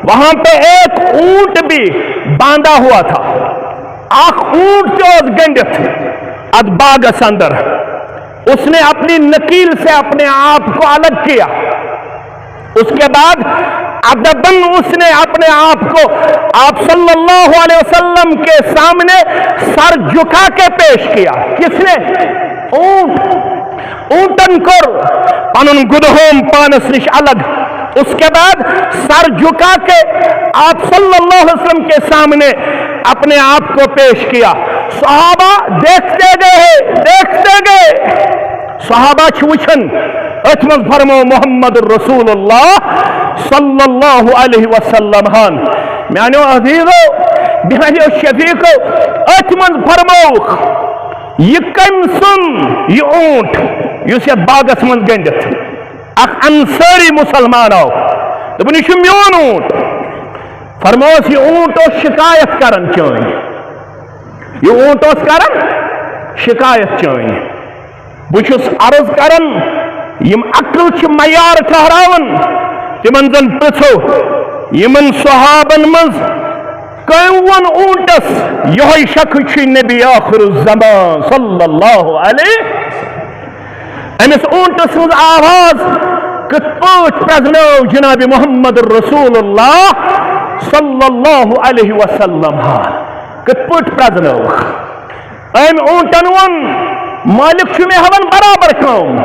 وہاں پہ ایک اونٹ بھی باندھا ہوا تھا۔ اکھ اونٹ تہِ اوس گٔنڈِتھ اتھ باغس اندر۔ اس نے اپنی نکیل سے اپنے آپ کو الگ کیا۔ اس کے بعد ادباً اس نے اپنے آپ کو آپ صلی اللہ علیہ وسلم کے سامنے سر جھکا کے پیش کیا۔ کس نے؟ اونٹ۔ اونٹن کوٚر پنُن گُدہوم پانس نش الگ۔ اس کے بعد سر جھکا کے آپ صلی اللہ علیہ وسلم کے سامنے اپنے آپ کو پیش کیا۔ صحابہ دیکھتے گئے، دیکھتے گئے۔ صحابہ چھِ وٕچھان، أتھۍ منٛز فرمو محمد رسول اللہ صلی اللہ علیہ وسلم ہن۔ میانیو عزیزو، میانیو شفیقو، أتھۍ منٛز فرمووُکھ، یہِ کٔمۍ سُنٛد یہِ اونٹ یُس یتھ باغس منٛز گٔنڈِتھ؟ اکھ انصاری مسلمان آو، دوٚپُن، یہِ چھُ میون اونٹ۔ فرموس، یہِ اونٹ اوس شکایت کران چٲنۍ، یہِ اونٹ اوس کران شکایت چٲنۍ۔ بہٕ چھُس عرض کران، یِم عقل چھِ معیار ٹھہراوان، تِمن زن پرژھو، یِمن صحابن منٛز کٔمۍ ووٚن اونٹس، یِہوٚے شخص چھُے نبی آخر الزمان صلی اللہ علیہ؟ أمِس اونٹس ہٕنٛز آواز کِتھ پٲٹھۍ پرزنٲو جناب محمد رسول اللہ صلی اللہ علیہ وسلم؟ ہا، کِتھ پٲٹھۍ پرزنٲوکھ؟ أمۍ اونٹن ووٚن، مٲلِک چھُ مےٚ ہٮ۪وان برابر کٲم،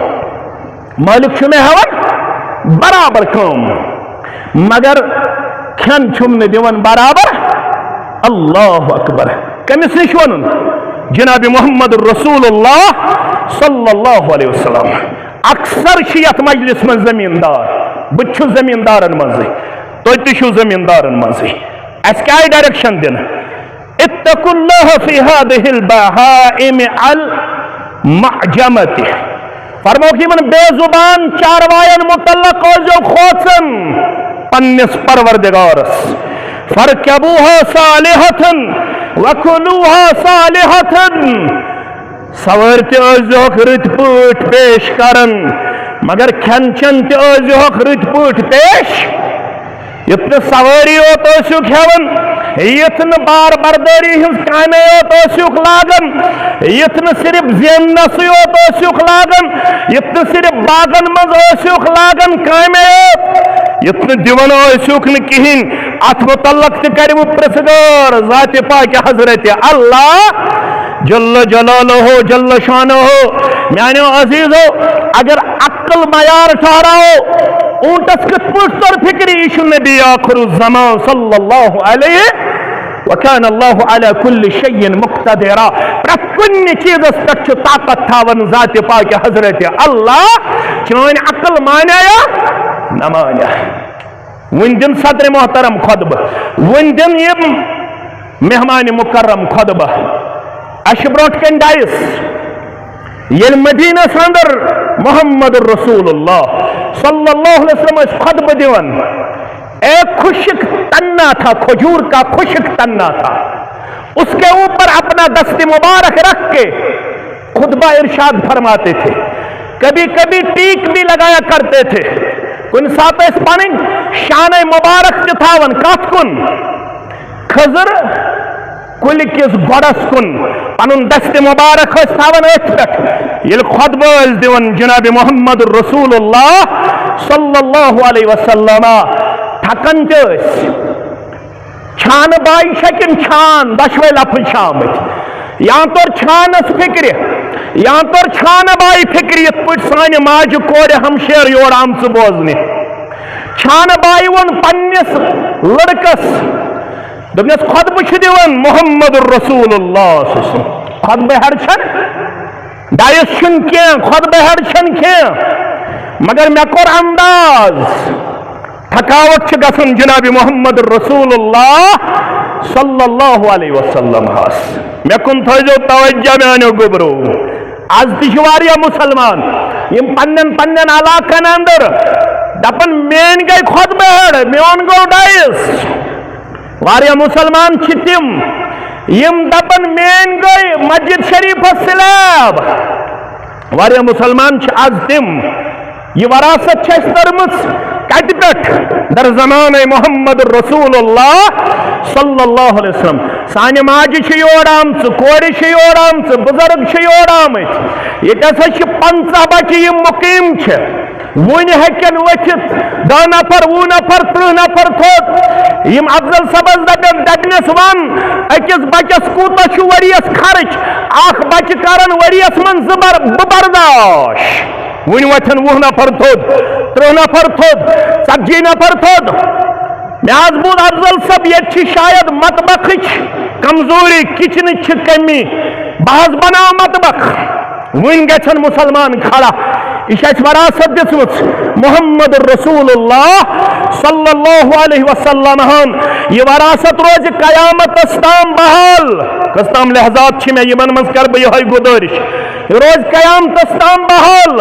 مٲلِک چھُ مےٚ ہٮ۪وان برابر کٲم، مگر کھٮ۪ن چھُم نہٕ دِوان برابر۔ اللہ اکبر۔ کٔمِس نِش ووٚنُن؟ جناب محمد رسول اللہ صلی اللہ علیہ وسلم۔ اکثر چھِ یتھ مجلس منٛز زمیٖندار، بہٕ تہِ چھُس زمیٖندارن منٛزٕے، تُہۍ تہِ چھِو زمیٖندارن منٛزٕے۔ اَسہِ کیٛاہ آیہِ ڈایریکشن دِنہٕ؟ اتقوا اللہ فی ہذہ البہائم المعجمۃ۔ فرمووُکھ یِمن بے زبان چارواین متعلق ٲسۍزیو کھوژان پننِس پروردگارس۔ فارکبوہا صالحۃ وکلوہا صالحۃ۔ سوٲرۍ تہِ ٲسۍزِہوکھ رٕتۍ پٲٹھۍ پیش کران، مگر کھٮ۪ن چٮ۪ن تہِ ٲسۍزِہوکھ رٕتۍ پٲٹھۍ پیش۔ یُتھ نہٕ سوٲری یوت ٲسِو کھٮ۪وان، یُتھ نہٕ بار بردٲری ہٕنٛز کامے یوت ٲسِو لاگان، یُتھ نہٕ صرف زیننَسٕے یوت ٲسِو لاگان، یُتھ نہٕ صرف باغن منٛز ٲسِو لاگان کامے یوت، یُتھ نہٕ دِوان ٲسِو نہٕ کِہیٖنۍ۔ اتھ متعلق تہِ کرِ وۄنۍ پرژھگار ذاتِ پاکِ حضرت اللہ جل جلالہ جل شانہ۔ میانیو عزیزو، اگر عقل معیار ٹھہراو، اونٹس کتھ پٲٹھۍ تر فکر، یہِ چھُ نبی آخر الزمان صلی اللہ علیہ وکان اللہ علی کل شیء مقتدرا۔ پرٛٮ۪تھ کُنہِ چیٖزس پٮ۪ٹھ چھُ طاقت تھاوان ذاتِ پاکِ حضرت اللہ۔ چٲنۍ عقل مانیایا؟ نہ مانیا۔ وۄنۍ دِن صدر محترم خطبہٕ، وۄنۍ دِن یِم مہمان مکرم خطبہٕ۔ اَسہِ چھِ برونٛٹھ کَنۍ ڈایِس۔ ییٚلہِ مدیٖنَس اندر محمد رسول اللہ صلی اللہ علیہ وسلم ٲسۍ خطبہٕ دِوان، ایک خشک تنہ تھا، کھجور کا خشک تنہ تھا، اس کے اوپر اپنا دست مبارک رکھ کے خطبہ ارشاد فرماتے تھے، کبھی کبھی ٹیک بھی لگایا کرتے تھے۔ کُنہِ ساتہٕ ٲسۍ پنٕنۍ شانَے مبارک تہِ تھاوان کتھ کُن؟ کھٔزٕر کُلہِ کِس گۄڈس کُن پنُن دستِ مبارک ٲسۍ تھاوان أتھۍ پٮ۪ٹھ۔ ییٚلہِ خطبہٕ ٲسۍ دِوان جناب محمد رسول اللہ صلی اللہ علیہ وسلم، تھکان تہِ ٲسۍ۔ چھانہٕ باے چھا کِنہٕ چھان؟ دۄشوے لفظ چھِ آمٕتۍ۔ یا توٚر چھانس فکرِ، یا توٚر چھانہٕ باے فکرِ، یِتھ پٲٹھۍ سانہِ ماجہِ کورِ ہمشیر یور آمژٕ بوزنہِ۔ چھانہٕ باے ووٚن پننِس لڑکس، دوٚپنس، خطبہٕ چھُ دِوان محمد رسول اللہ صلی اللہ علیہ وسلم۔ خطبہٕ ہر چھن ڈایس چھُنہٕ کینٛہہ، خۄطبہٕ ہٮ۪ڈ چھَنہٕ کینٛہہ، مگر مےٚ کوٚر انداز، تھکاوٹ چھِ گژھان جناب محمد رسول اللہ صلی اللہ علیہ وسلم ہس۔ مےٚ کُن تھٲیزیو توجہ میانیو گوٚبرو۔ از تہِ چھِ واریاہ مُسلمان یِم پننٮ۪ن پننٮ۪ن علاقن اندر دپان، میٲنۍ گٔے خۄطبہٕ ہٮ۪ڈ، میون گوٚو ڈایس۔ واریاہ مُسلمان چھِ تِم یِم دپان، میٲنۍ گٔے مسجد شریفس سلیب۔ واریاہ مُسلمان چھِ از تِم، یہِ وراثت چھِ اَسہِ تٔرمٕژ کَتہِ پٮ۪ٹھ؟ در زمانَے محمد رسول اللہ صلی اللہ علیہ وسلم۔ سانہِ ماجہِ چھِ یور آمژٕ، کورِ چھِ یور آمژٕ، بُزرگ چھِ یور آمٕتۍ۔ ییٚتہِ ہسا چھِ پنٛژاہ بچہِ یِم مُقیٖم چھِ۔ وُنہِ ہیٚکن ؤتھِتھ دَہ نفر، وُہ نفر، ترٕٛہ نفر تھوٚد۔ یِم افضل صٲبس دپن، دپنس ون، أکِس بچس کوٗتاہ چھُ ؤریس خرٕچ؟ اکھ بچہِ کرن ؤریس منٛز زٕ بر-، بہٕ برداش۔ وُنہِ وۄتھن وُہ نفر تھوٚد، ترٕٛہ نفر تھوٚد، ژتجی نفر تھوٚد۔ مےٚ حظ بوٗز افضل صٲب، ییٚتہِ چھِ شاید مطبخٕچ کمزوری، کچنٕچ چھِ کمی۔ بہٕ حظ بناو مطبخ۔ وُنہِ گژھن مُسلمان کھڑا۔ یہِ چھِ اَسہِ وراثت دِژمٕژ محمد رسول اللہ صلی اللہ علیہ وسلم ہن۔ یہِ وراثت روزِ قیامتس تام بحال۔ کٔژ تام لحظات چھِ مےٚ، یِمن منٛز کرٕ بہٕ یِہوٚے گُزٲرِش۔ یہِ روزِ قیامتس تام بحال۔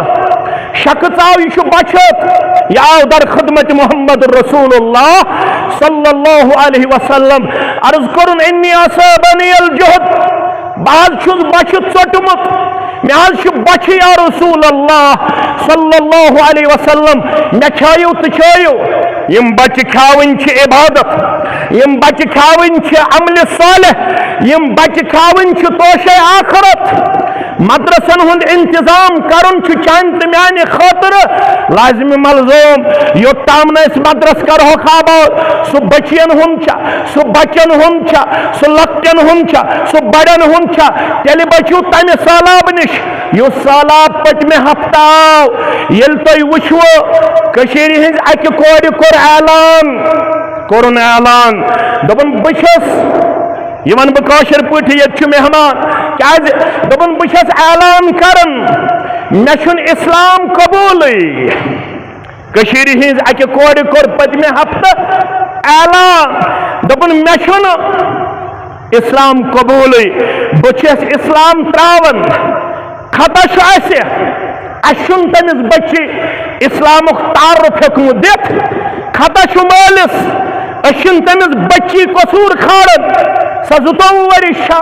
شخص آو، یہِ چھُ بچت، یہِ آو در خدمت محمد رسول اللہ صلی اللہ علیہ وسلم۔ عرض کوٚرُن، انی اصابنی الجہد، بہٕ حظ چھُس بۄچھِ ژوٚٹمُت، مےٚ حظ چھُ بۄچھِ یا رسول اللہ صلی اللہ علیہ وسلم، مےٚ کھیٲیِو تہٕ کھیٲیِو۔ یِم بۄچھِ کھیاوٕنۍ چھِ عبادت، یِم بۄچھِ کھیاوٕنۍ چھِ عملِ صالح، یِم بۄچھِ کھیاوٕنۍ چھِ توشے آخرت۔ مدرسن ہُنٛد انتظام کرُن چھُ چانہِ تہٕ میانہِ خٲطرٕ لازمی ملزوم۔ یوٚت تام نہٕ أسۍ مدرس کرہوکھ آباد، سُہ بچین ہُنٛد چھا، سُہ بچن ہُنٛد چھا، سُہ لۄکٹٮ۪ن ہُنٛد چھا، سُہ بڑٮ۪ن ہُنٛد چھا، تیٚلہِ بچِو تمہِ سہلاب نِش، یُس سہلاب پٔتمہِ ہفتہٕ آو۔ ییٚلہِ تُہۍ وٕچھوٕ کٔشیٖرِ ہٕنٛزِ اکہِ کورِ کوٚر اعلان، کوٚرُن اعلان، دوٚپُن، بہٕ چھَس، یہِ وَنہٕ بہٕ کٲشِر پٲٹھۍ، ییٚتہِ چھُ مہمان، کیٛازِ؟ دوٚپُن، بہٕ چھَس اعلان کران، مےٚ چھُنہٕ اسلام قبوٗلٕے۔ کٔشیٖرِ ہٕنٛزِ اَکہِ کورِ کوٚر پٔتمہِ ہفتہٕ اعلان، دوٚپُن، مےٚ چھُنہٕ اسلام قبوٗلٕے، بہٕ چھَس اسلام ترٛاوان۔ خطا چھُ اَسہِ، اَسہِ چھُنہٕ تٔمِس بٔچی اسلامُک تعارُف ہیوٚکمُت دِتھ۔ خطا چھُ مٲلِس، أسۍ چھِنہٕ تٔمِس بٔچی قصوٗر کھالان۔ سۄ زٕتووُہ ؤرِش چھا،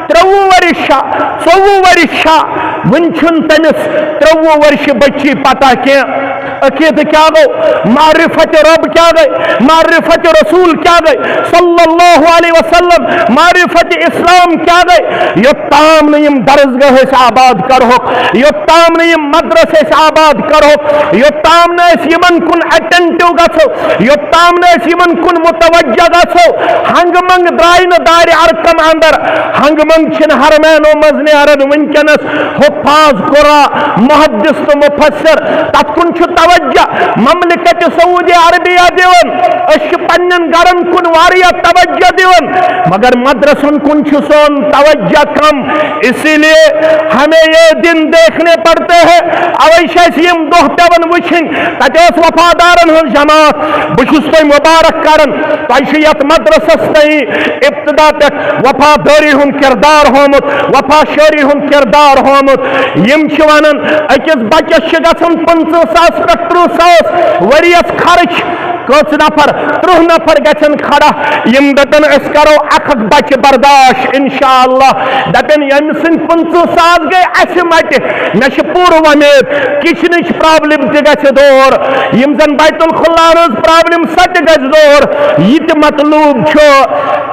ترٛوٚوُہ ؤرِش چھا، ژوٚوُہ ؤرِش چھا، وُنہِ چھُنہٕ تٔمِس ترٛوٚوُہ ؤرشہِ بٔچی پتہ کینٛہہ۔ عقیدٕ کیٛاہ گوٚو؟ معرفت رب کیٛاہ گٔے؟ معرفت رسول کیٛاہ گٔے؟ صلی اللہ علیہ وسلم، معرفت اسلام کیٛاہ گٔے؟ یوٚتام نہٕ یِم درسگاہ أسۍ آباد کرہوکھ، یوٚتام نہٕ یِم مدرسہٕ أسۍ آباد کرہوکھ، یوٚتام نہٕ أسۍ یِمن کُن attentive گژھو، یوٚتام نہٕ أسۍ یِمن کُن متوجہ گژھو، ہنگہٕ منگہٕ درٛاے نہٕ دارِ ارقم اندر، ہنگہٕ منگہٕ چھِنہٕ حرمینو منٛز نیران وٕنکیٚنس۔ حفاظ قرآن، محدث تہٕ مفسر، تتھ کُن چھُ توجہ مملکت سعودی عربیہ دِوان۔ أسۍ چھِ پننٮ۪ن گرن کُن واریاہ توجہ دِوان، مگر مدرسن کُن چھُ سون توجہ کم۔ اسی لیے ہمیں یہ دن دیکھنے پڑتے ہیں۔ اوے چھِ اَسہِ یِم دۄہ پٮ۪وان وٕچھِنۍ۔ تتہِ ٲس وفادارن ہٕنٛز جماعت۔ بہٕ چھُس تۄہہِ مبارک کران، تۄہہِ چھُ یتھ مدرسس تام ابتدا پٮ۪ٹھ وفادٲری ہُنٛد کردار ہومُت، وفا شٲری ہُنٛد کردار ہومُت۔ یِم چھِ ونان، أکِس بچس چھِ گژھان پٕنٛژٕہ ساس پٮ۪ٹھ ترٕٛہ ساس ؤریس خرٕچ۔ کٔژ نفر؟ ترٕٛہ نفر گژھن کھڑا۔ یِم دپن، أسۍ کرو اکھ اکھ بچہِ برداش انشاءاللہ۔ دپن، ییٚمہِ سٕنٛدۍ پٕنٛژٕہ ساس گٔے اسہِ مٹہِ، مےٚ چھِ پوٗرٕ وۄمید کچنٕچ problem تہِ گژھِ دور، یِم زن بیت الخلا ہٕنٛز problem سۄ تہِ گژھِ دور۔ یہِ تہِ مطلوب چھُ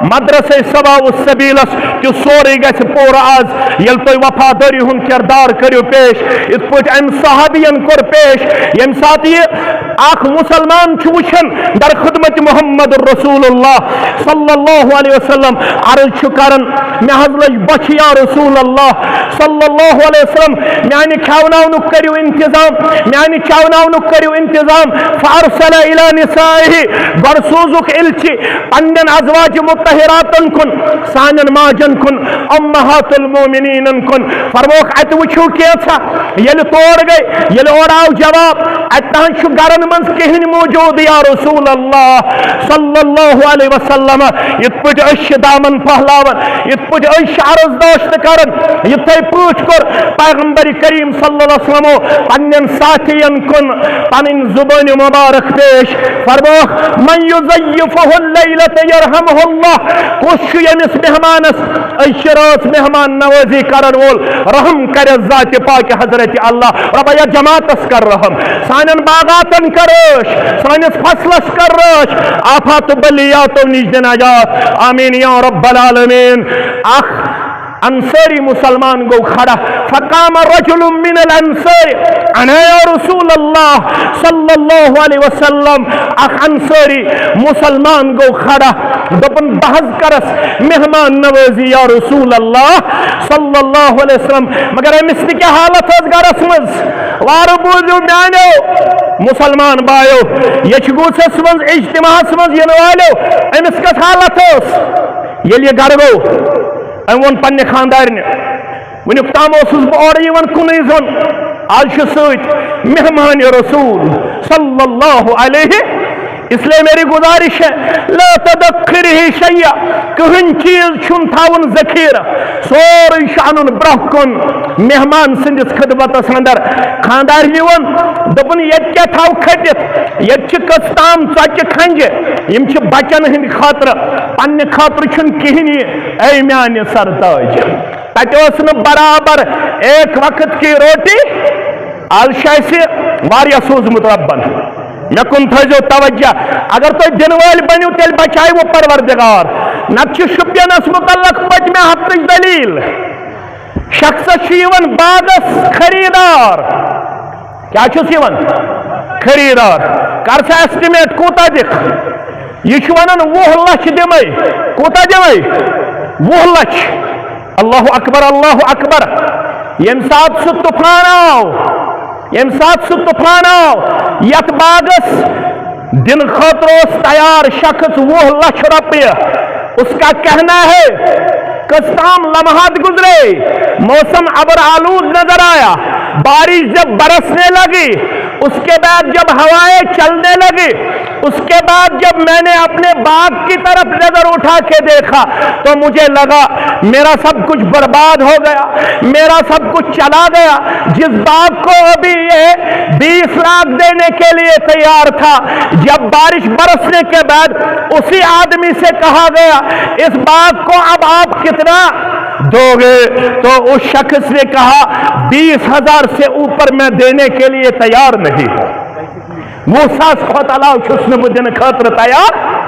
مدرسے سواء السبیلس تہِ سورُے گژھِ پوٗرٕ آز، ییٚلہِ تُہۍ وفادٲری ہُنٛد کردار کٔرِو پیش، یِتھ پٲٹھۍ أمۍ صحابین کوٚر پیش۔ ییٚمہِ ساتہٕ یہِ اکھ مُسلمان چھُ وٕچھان، در خدمت محمد رسول اللہ صلی اللہ علیہ وسلم عرض چھُ کران، مےٚ حظ لٔج بۄچھِ یا رسول اللہ صلی اللہ علیہ وسلم، میانہِ کھٮ۪وناونُک کٔرِو انتظام، میانہِ چٮ۪وناونُک کٔرِو انتظام۔ فارسل الی نسائہ، گۄڈٕ سوٗزُکھ علچہِ پننٮ۪ن ازواج مطہراتن کُن، سانٮ۪ن ماجن کُن، امہات المومنینن کُن، فرمووُکھ، اتہِ وٕچھِو کینٛژھا۔ ییٚلہِ تور گٔے، ییٚلہِ اورٕ آو جواب، اتہِ نہ حظ چھُ گرن منٛز کِہیٖنۍ موجود یا رسول اللہ صلی اللہ علیہ وسلم۔ یِتھ پٲٹھۍ أسۍ چھِ دامن پھہلاوان، یِتھ پٲٹھۍ أسۍ چھِ عرض داشت کران، یِتھے پٲٹھۍ کوٚر پیغمبر کریم صلی اللہ علیہ وسلم پننٮ۪ن ساتھین کُن پنٕنۍ زبٲنۍ مبارک پیش۔ فرمووُکھ، من یضیفہ اللیلۃ یرحمہ اللہ، کُس چھُ ییٚمِس مہمانس أزچہِ رٲژ مہمان نوازی کرن وول، رحم کرٮ۪س ذاتِ پاکہِ حضرت اللہ۔ رۄبا، یتھ جماعتس کر رحم، سانٮ۪ن باغاتن کر عٲش، سٲنِس فصلس کر رٲچھ، آفات و بلیاتو نِش دِ نجات۔ آمین یا رب العالمین۔ اکھ انصاری مسلمان گوٚو کھڑا، فقام رجل من الانصار، انا یا رسول اللہ صلی اللہ علیہ وسلم۔ اکھ انصاری مسلمان گوٚو کھڑا، دوٚپُن، بہٕ حظ کرس مہمان نوازی یا رسول اللہ صلی اللہ علیہ وسلم۔ مگر أمِس تہِ کیٛاہ حالت ٲس گرس منٛز؟ وارٕ بوٗزِو میانیو مسلمان بایو، یچھِ گوٗسس منٛز، اجتماعس منٛز یِنہٕ والیو، أمِس کۄس حالت ٲس؟ ییٚلہِ یہِ گرٕ گوٚو، أمۍ ووٚن پننہِ خانٛدارنہِ، وٕنیُک تام اوسُس بہٕ اورٕ یِوان کُنُے زوٚن، آز چھُ سۭتۍ مہمان رسول صلی اللہ علیہ۔ اس لیے میری گزارش ہے، لا تدخرہ شیئا، کٕہٕنۍ چیٖز چھُنہٕ تھاوُن ذخیرٕ، سورُے چھُ اَنُن برٛونٛہہ کُن مہمان سٕنٛدِس خدمتس اندر۔ خانٛدارنہِ ووٚن، دوٚپُن، ییٚتہِ کیٛاہ تھاوٕ کھٔٹِتھ؟ ییٚتہِ چھِ کٔژ تام ژۄچہِ کھنجہِ، یِم چھِ بچن ہٕنٛدِ خٲطرٕ، پننہِ خٲطرٕ چھُنہٕ کِہیٖنۍ یہِ، اے میانہِ سرتاج۔ تتہِ اوس نہٕ برابر ایک وقت کی روٹی۔ آز چھُ اَسہِ واریاہ سوٗزمُت رۄبن۔ مےٚ کُن تھٲیزیو توجہ۔ اگر تُہۍ دِنہٕ وٲلۍ بٔنِو، تیٚلہِ بچاوٕ پروردگار۔ نتہٕ چھُ شُپینس مُتعلق پٔتمہِ ہفتٕچ دٔلیٖل۔ شخصس چھُ یِوان باغس خریٖدار۔ کیٛاہ چھُس یِوان؟ خریٖدار۔ کر سا estimate، کوٗتاہ دِکھ؟ یہِ چھُ ونان، وُہ لچھ دِمے۔ کوٗتاہ دِمے؟ وُہ لچھ۔ اللہ اکبر، اللہ اکبر۔ ییٚمہِ ساتہٕ سُہ طوفان آو، ییٚمہِ ساتہٕ سُہ طوفان آو، یتھ باغس دِنہٕ خٲطرٕ اوس تیار شخص وُہ لچھ رۄپیہِ۔ اس کا کہنا ہے، کچھ تام لمحات گزرے، موسم ابر آلود نظر آیا، بارش جب برسنے لگی، اس کے بعد جب ہوائیں چلنے لگی، اس کے بعد جب میں نے اپنے باغ کی طرف نظر اٹھا کے دیکھا تو مجھے لگا میرا سب کچھ برباد ہو گیا، میرا سب کچھ چلا گیا۔ جس باغ کو ابھی یہ بیس لاکھ دینے کے لیے تیار تھا، جب بارش برسنے کے بعد اسی آدمی سے کہا گیا، اس باغ کو اب آپ کتنا دو گے؟ تو اس شخص نے کہا، بیس ہزار سے اوپر میں دینے کے لیے تیار نہیں ہوں۔ وُہ ساس کھۄتہٕ علاوٕ چھُس نہٕ بہٕ دِنہٕ خٲطرٕ تیار۔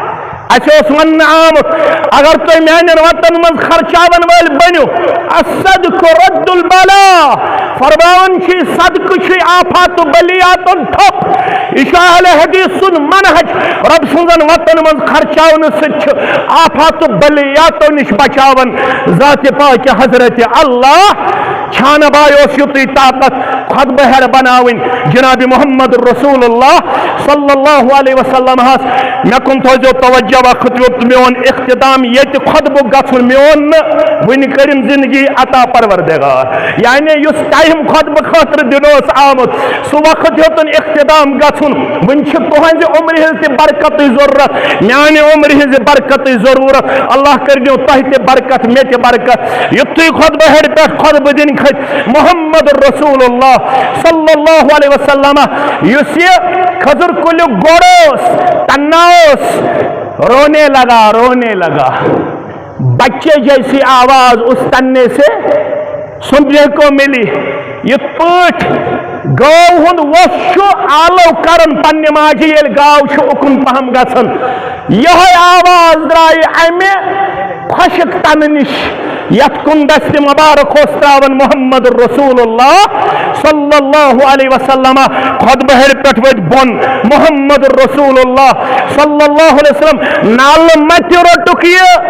اَسہِ اوس وننہٕ آمُت، اگر تُہۍ میانٮ۪ن وطنن منٛز خرچاون وٲلۍ بٔنِو، الصدق رد البلا، فرماوان چھُ، صدقہٕ چھُ آفات و بلیاتن ٹھۄپھ۔ یہِ چھُ اہل حدیث سُنٛد منہج۔ رۄب سٕنٛزن وطنن منٛز خرچاونہٕ سۭتۍ چھُ آفات و بلیاتو نِش بچاوان ذات پاک حضرت اللہ۔ چھانہٕ باے اوس یُتُے طاقت خطبہٕ ہٮ۪ڈ بناوٕنۍ۔ جناب محمد رسول اللہ صلی اللہ علیہ وسلم ہس، مےٚ کُن تھٲیزیو توجہ، وقت یوت میون اختتام ییٚتہِ خطبہٕ گژھُن، میون نہٕ وٕنہِ کٔرِن زندگی عطا پروردگار۔ یعنی یُس ٹائم خطبہٕ خٲطرٕ دِنہٕ اوس آمُت، سُہ وقت یوتن اختتام گژھُن، وٕنہِ چھِ تُہنزِ عمرِ ہٕنٛز تہِ برکتٕچ ضرورت، میانہِ عمرِ ہٕنٛزِ برکتٕچ ضرورت۔ اللہ کٔرِنو تۄہہِ تہِ برکت، مےٚ تہِ برکت۔ یُتھُے خطبہٕ ہیٚرِ پٮ۪ٹھ خطبہٕ دِنۍ کھٔتۍ محمد رسول اللہ صلی اللہ علیہ وسلم، یُس یہِ کھٔزٕر کُلیُک گۄڈٕ اوس، تنہا اوس، رونے لگا، رونے لگا۔ بچے جیسی آواز اس تنے سے سننے کو ملی۔ یِتھ پٲٹھۍ گٲو ہُنٛد وۄژھ چھُ آلو کران پننہِ ماجہِ، ییٚلہِ گاو چھُ اُکُن پہم گژھان، یِہوٚے آواز درٛایہِ امہِ خۄشک تنہٕ نِش، یتھ کُن دست مبارک اوس تراوان محمد رسول اللہ صلی اللہ علیہ وسلم، خطبہ ہیٚرِ پٮ۪ٹھ ؤتھۍ بۄن، محمد رسول اللہ صلی اللہ علیہ وسلم، نالہٕ متہِ روٚٹُکھ یہِ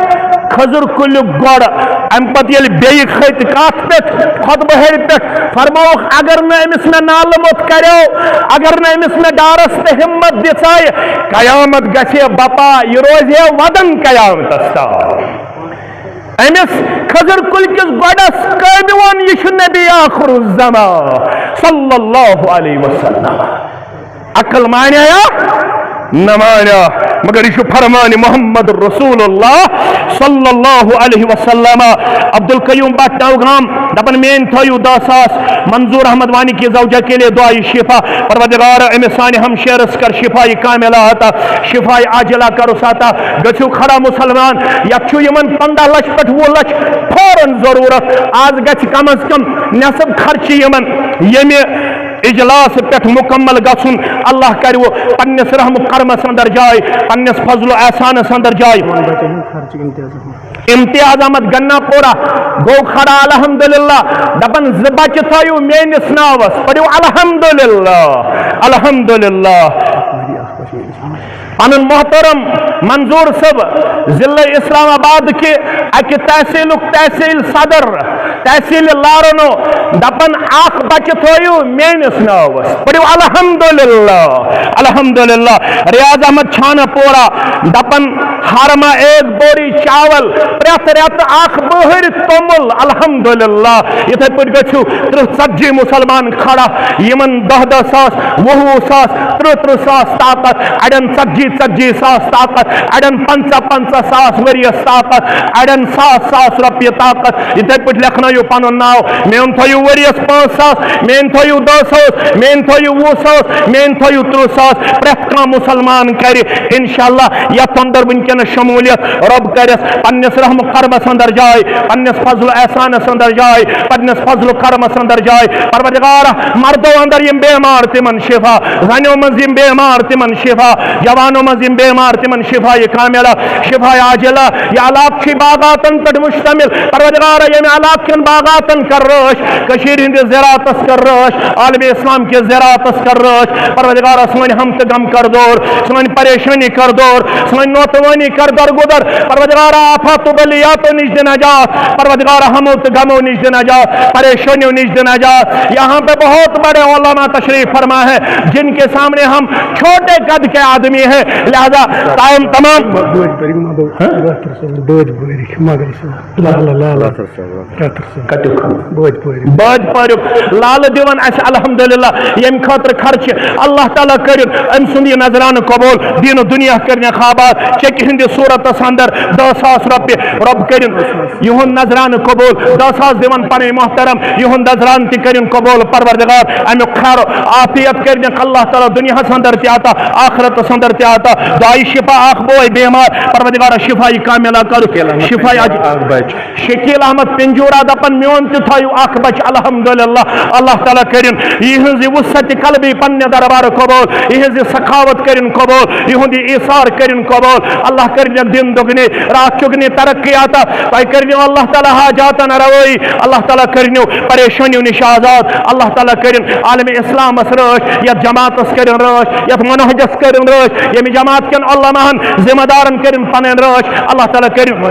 کھٔزٕر کُلیُک گۄڑٕ۔ امہِ پتہٕ ییٚلہِ بیٚیہِ کھٔتۍ کتھ پٮ۪ٹھ، خطبہ ہیٚرِ پٮ۪ٹھ، فرمووُکھ، اگر نہٕ أمِس مےٚ نالہٕ موٚت کریو، اگر نہٕ أمِس مےٚ ڈارس تہٕ ہمت دِژے، قیامت گژھِ بپا، یہِ روزِ ہے ودن قیامتس تام۔ أمِس کھٔزٕر کُلۍ کِس گۄڈس کٲمہِ ووٚن، یہِ چھُ نبی آخر الزمان صلی اللہ علیہ وسلم۔ عقل مانیا یا نہ مانیا، مگر یہِ چھُ فرمان محمد رسول اللہ صلی اللہ علیہ وسلم۔ عبدالقیوم بٹ نوگام دپان، میٲنۍ تھٲیِو دہ ساس، منظور احمد وانی کی زوجہ کے لیے دعائے شفا، پروردگار أمِس سانہِ ہمشیرس کر شفای کاملہ عطا، شفای عاجلہ کرُس عطا۔ گٔژھِو کھڑا مسلمان، یتھ چھُ یِمن پندہ لچھ پٮ۪ٹھ وُہ لچھ فوراً ضرورت۔ آز گژھِ کم از کم نصف خرچہٕ یِمن ییٚمہِ اجلاس پٮ۪ٹھ مکمل گژھُن۔ اللہ کرِوٕ پننِس رحم و کرمس اندر جاے، پننِس فضل و احسانس اندر جاے۔ یِمن بچن ہُنٛد خرچہٕ امتیاز احمد۔ امتیاز احمد گنا پورہ گوٚو کھڑا، الحمدللہ، دپان، زٕ بچہٕ تھٲیِو میٲنِس ناوس، پٔرِو الحمدللہ، الحمدللہ۔ پنُن محترم منظور صٲب، ضلع اسلام آباد کہِ اکہِ تحصیلُک تحصیل صدر، تحصیل لارنو، دپان، اکھ بچہٕ تھٲیِو میٲنِس ناوس، پٔرِو الحمدللہ، الحمدللہ۔ ریاض احمد چھانہ پورہ دپان، ہر ماہ ایک بوری چاول، پرٛٮ۪تھ رٮ۪تہٕ اکھ بٔہٕرۍ توٚمُل، الحمدللہ۔ یِتھے پٲٹھۍ گٔژھِو ترٕٛہ ژتجی مسلمان کھڑا، یِمن دہ دہ ساس، وُہ وُہ ساس، ترٕٛہ ترٕٛہ ساس طاقت، اڑٮ۪ن ژتجی ژتجی ساس طاقت، اڑٮ۪ن پنژاہ پنژاہ ساس ؤریس طاقت، اڑٮ۪ن ساس ساس رۄپیہِ طاقت۔ یِتھے پٲٹھۍ لیکھنٲیِو پنُن ناو، میون تھٲیِو ؤریس پانٛژھ ساس، میٲنۍ تھٲیِو دہ ساس، میٲنۍ تھٲیِو وُہ ساس، میٲنۍ تھٲیِو ترٕٛہ ساس۔ پرٛٮ۪تھ کانٛہہ مسلمان کرِ انشاءاللہ یتھ اندر وٕنکیٚنس شمولیت۔ رۄب کرٮ۪س پننِس رحم و کرمس اندر جاے، پننِس فضل و احسانس اندر جاے، پننِس فضل و کرمس اندر جاے۔ پروردگارا، مردو اندر یِم بیمار تِمن شفا، زنیو منٛز یِم بیمار تِمن شفا، جوانو منٛز یِم بیمار تِمن شفا کاملہ، شفا عاجلہ۔ یہِ علاقہٕ چھُ باغاتن پٮ۪ٹھ مشتمل۔ پروردگارا، ییٚمہِ علاقہٕ کٮ۪ن باغاتن کر رٲچھ، کٔشیٖرِ ہٕنٛدِس زراعتس کر رٲچھ، عالم اسلام کِس زراعتس کر رٲچھ۔ پروردگارا، سٲنۍ ہم تہٕ غم کر دور، سٲنۍ پریشٲنی کر دور، سٲنۍ نوتوٲنی کر درگُدر۔ پروردگارا، آفات و بلیاتو نِش دِ نجات۔ پروردگارا، ہمو تہٕ غمو نِش دِ نجات، پریشٲنیو نِش دِ نجات۔ یہاں پہ بہت بڑے علماء تشریف فرما ہے، جن کے سامنے ہم چھوٹے قد کے آدمی ہیں، لہذا تام-، تمام بٲتۍ بٲرِکھ، مگر لا، لا، لا، لا۔ کَتیُک خرچ؟ بٲدۍ پٲرِو۔ بٲدۍ پٲرِو۔ لالہٕ دِوان اَسہِ الحمدللہ، ییٚمہِ خٲطرٕ خرچہِ۔ اللہ تعالیٰ کٔرِن أمۍ سُنٛد یہِ نذرانہٕ قبول۔ دیٖن و دُنیا کٔرِن آباد۔ چیٚکہِ ہٕنٛدِس صوٗرتس اندر دَہ ساس رۄپیہِ۔ رۄب کٔرِن یِہُنٛد نذرانہٕ قبول۔ دَہ ساس دِوان پنٕنۍ محترم، یِہُنٛد نذرانہٕ تہِ کٔرِن قبول پروردگار۔ اَمیُک خیر و عافیت کٔرِنَکھ اللہ تعالیٰ دُنیاہَس اندر تہِ عطا، آخرتس اندر تہِ عطا۔ دعائے شفا اکھ بوے بیمار، پروردگارا شفایہِ کاملہ کر۔ شفایہِ عاج-، اکھ بچہِ۔ شکیل احمد پنجورہ دپان، میون تہِ تھٲیِو اکھ بچہِ، الحمدللہ۔ اللہ تعالیٰ کٔرِن یِہٕنٛز یہِ وسعت قلبی پننہِ دربار قبول، یِہٕنٛز یہِ سخاوت کٔرِن قبول، یِہُنٛد یہِ ایثار کٔرِن قبول۔ اللہ کٔرِن دِن دُگنہِ، راتھ چُگنہِ ترقی عطا۔ تۄہہِ کٔرِنو اللہ تعالیٰ حاجاتن روٲیی، اللہ تعالیٰ کٔرِنو پریشٲنیو نِش آزاد، اللہ تعالیٰ کٔرِن عالم اسلامس رٲچھ، یتھ جماعتس کٔرِن رٲچھ، یتھ منہجس کٔرِن رٲچھ، ییٚمہِ جماعت کٮ۪ن علماہن ذمہ دارن کٔرِن پنٕنۍ رٲچھ، اللہ تعالیٰ کٔرِن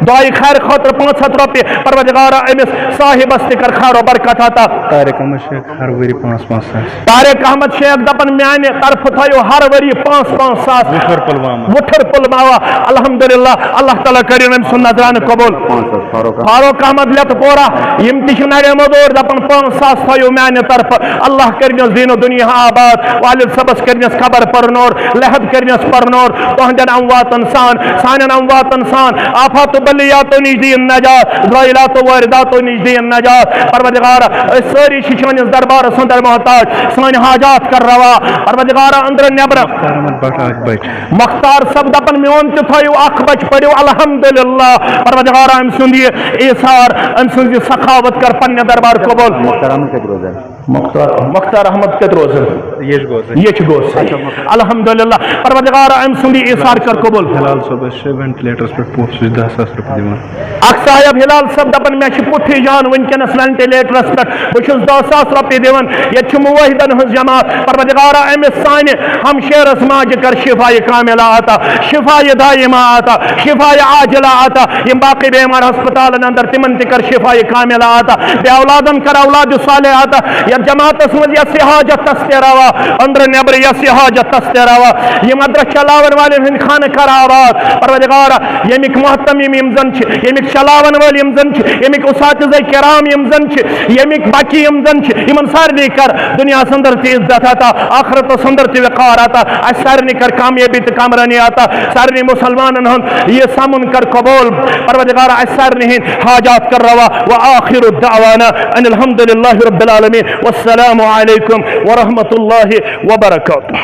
دعائے خیر خٲطرٕ پانٛژھ ہتھ رۄپیہِ۔ پروردگارا، أمِس صاحبس تہِ کر خیر و برکت عطا۔ طارق احمد شیخ ہر ؤری پانٛژھ پانٛژھ ساس۔ طارق احمد شیخ دپان، میانہِ طرفہٕ تھٲیِو ہر ؤری پانٛژھ پانٛژھ ساس۔ وُٹھر پلوامہ۔ وُٹھر پلوامہ۔ الحمدللہ، اللہ تعالیٰ کٔرِن أمۍ سُنٛد نذرانہٕ قبول۔ پانٛژھ ساس فاروق احمد۔ فاروق احمد لتہٕ پورہ، یِم تہِ چھِ نرے مزور، دپان، پانٛژھ ساس تھٲیِو میانہِ طرفہٕ۔ اللہ کٔرِنَس دیٖن و دُنیا آباد، والد صٲبس کٔرِنَس قبر پرنور، لحد کٔرِنَس پرنور، تُہنٛدٮ۪ن امواتن سان، سانٮ۪ن امواتن سان، آفات و بلیاتو نِش دِیِن نجات، غٲیلاتو وٲرِداتو نِش دِیِن نجات۔ پروردگارا، أسۍ سٲری چھِ چٲنِس دربارس اندر محتاج، سٲنۍ حاجات کر روا۔ پروردگارا، أنٛدرٕ نٮ۪برٕ۔ مختار احمد بٹ اکھ بچہِ۔ مختار صٲب دپان، میون تہِ تھٲیِو اکھ بچہِ، پٔرِو الحمدللہ۔ پروردگارا، أمۍ سُنٛد یہِ ایثار، أمۍ سٕنٛز یہِ سخاوت کر پننہِ دربار قبول۔ مختار احمد کتہِ روزان؟ مختار مختار احمد کتہِ روزان؟ یہ چھُ گوٚو۔ یہ چھُ گوٚو۔ الحمدللہ۔ پروردگار، أمۍ سُنٛد یہِ ایثار کر قبول۔ ہلال صٲب، أسۍ چھِ وینٹلیٹرس پٮ۪ٹھ پونٛسہٕ، سُہ چھُ دَہ ساس رۄپیہِ دِوان۔ اکھ صاحب ہلال صٲب دپان، مےٚ چھِ پُتھٕے جان وٕنکیٚنس وینٹلیٹرس پٮ۪ٹھ، بہٕ چھُس دَہ ساس رۄپیہِ دِوان، ییٚتہِ چھُ معاہدن ہٕنٛز جماعت۔ پروردگارا، أمِس سانہِ ہمشیرس ماجہِ کر شفایہِ کاملہ عطا، شفایہِ دائمہ عطا، شفایہِ عاجلہ عطا۔ یِم باقٕے بیمار ہسپتالن اندر، تِمن تہِ کر شفایہِ کاملہ عطا۔ بے اولادن کر اولاد صالح عطا۔ یتھ جماعتس منٛز یس یہِ حاجت تس تہِ روا، أنٛدرٕ نٮ۪برٕ یس یہِ حاجت تس تہِ روا۔ یِم ادرس چلاون والٮ۪ن ہٕنٛدۍ خانہٕ کر آباد۔ پروردگارا، ییٚمِکۍ مہتمیم یِم زن چھِ، ییٚمِکۍ چلاون وٲلۍ یِم زن چھِ، ییٚمِکۍ اساتذہ کرام یِم زن چھِ، ییٚمِکۍ بچہِ یِم زن چھِ، یِمن سارنٕے کر دُنیاہس اندر تہِ عزت عطا، آخرتس اندر تہِ وقار عطا۔ اسہِ سارنٕے کر کامیٲبی تہٕ کامرٲنی عطا۔ سارنٕے مسلمانن ہُنٛد یہِ سمُن کر قبول۔ پروردگارا، اسہِ سارنٕے ہٕنٛدۍ حاجات کر روا۔ وآخر دعوانا ان الحمد للہ رب العالمین۔ والسلام علیکم ورحمۃ اللہ وبرکاتہ۔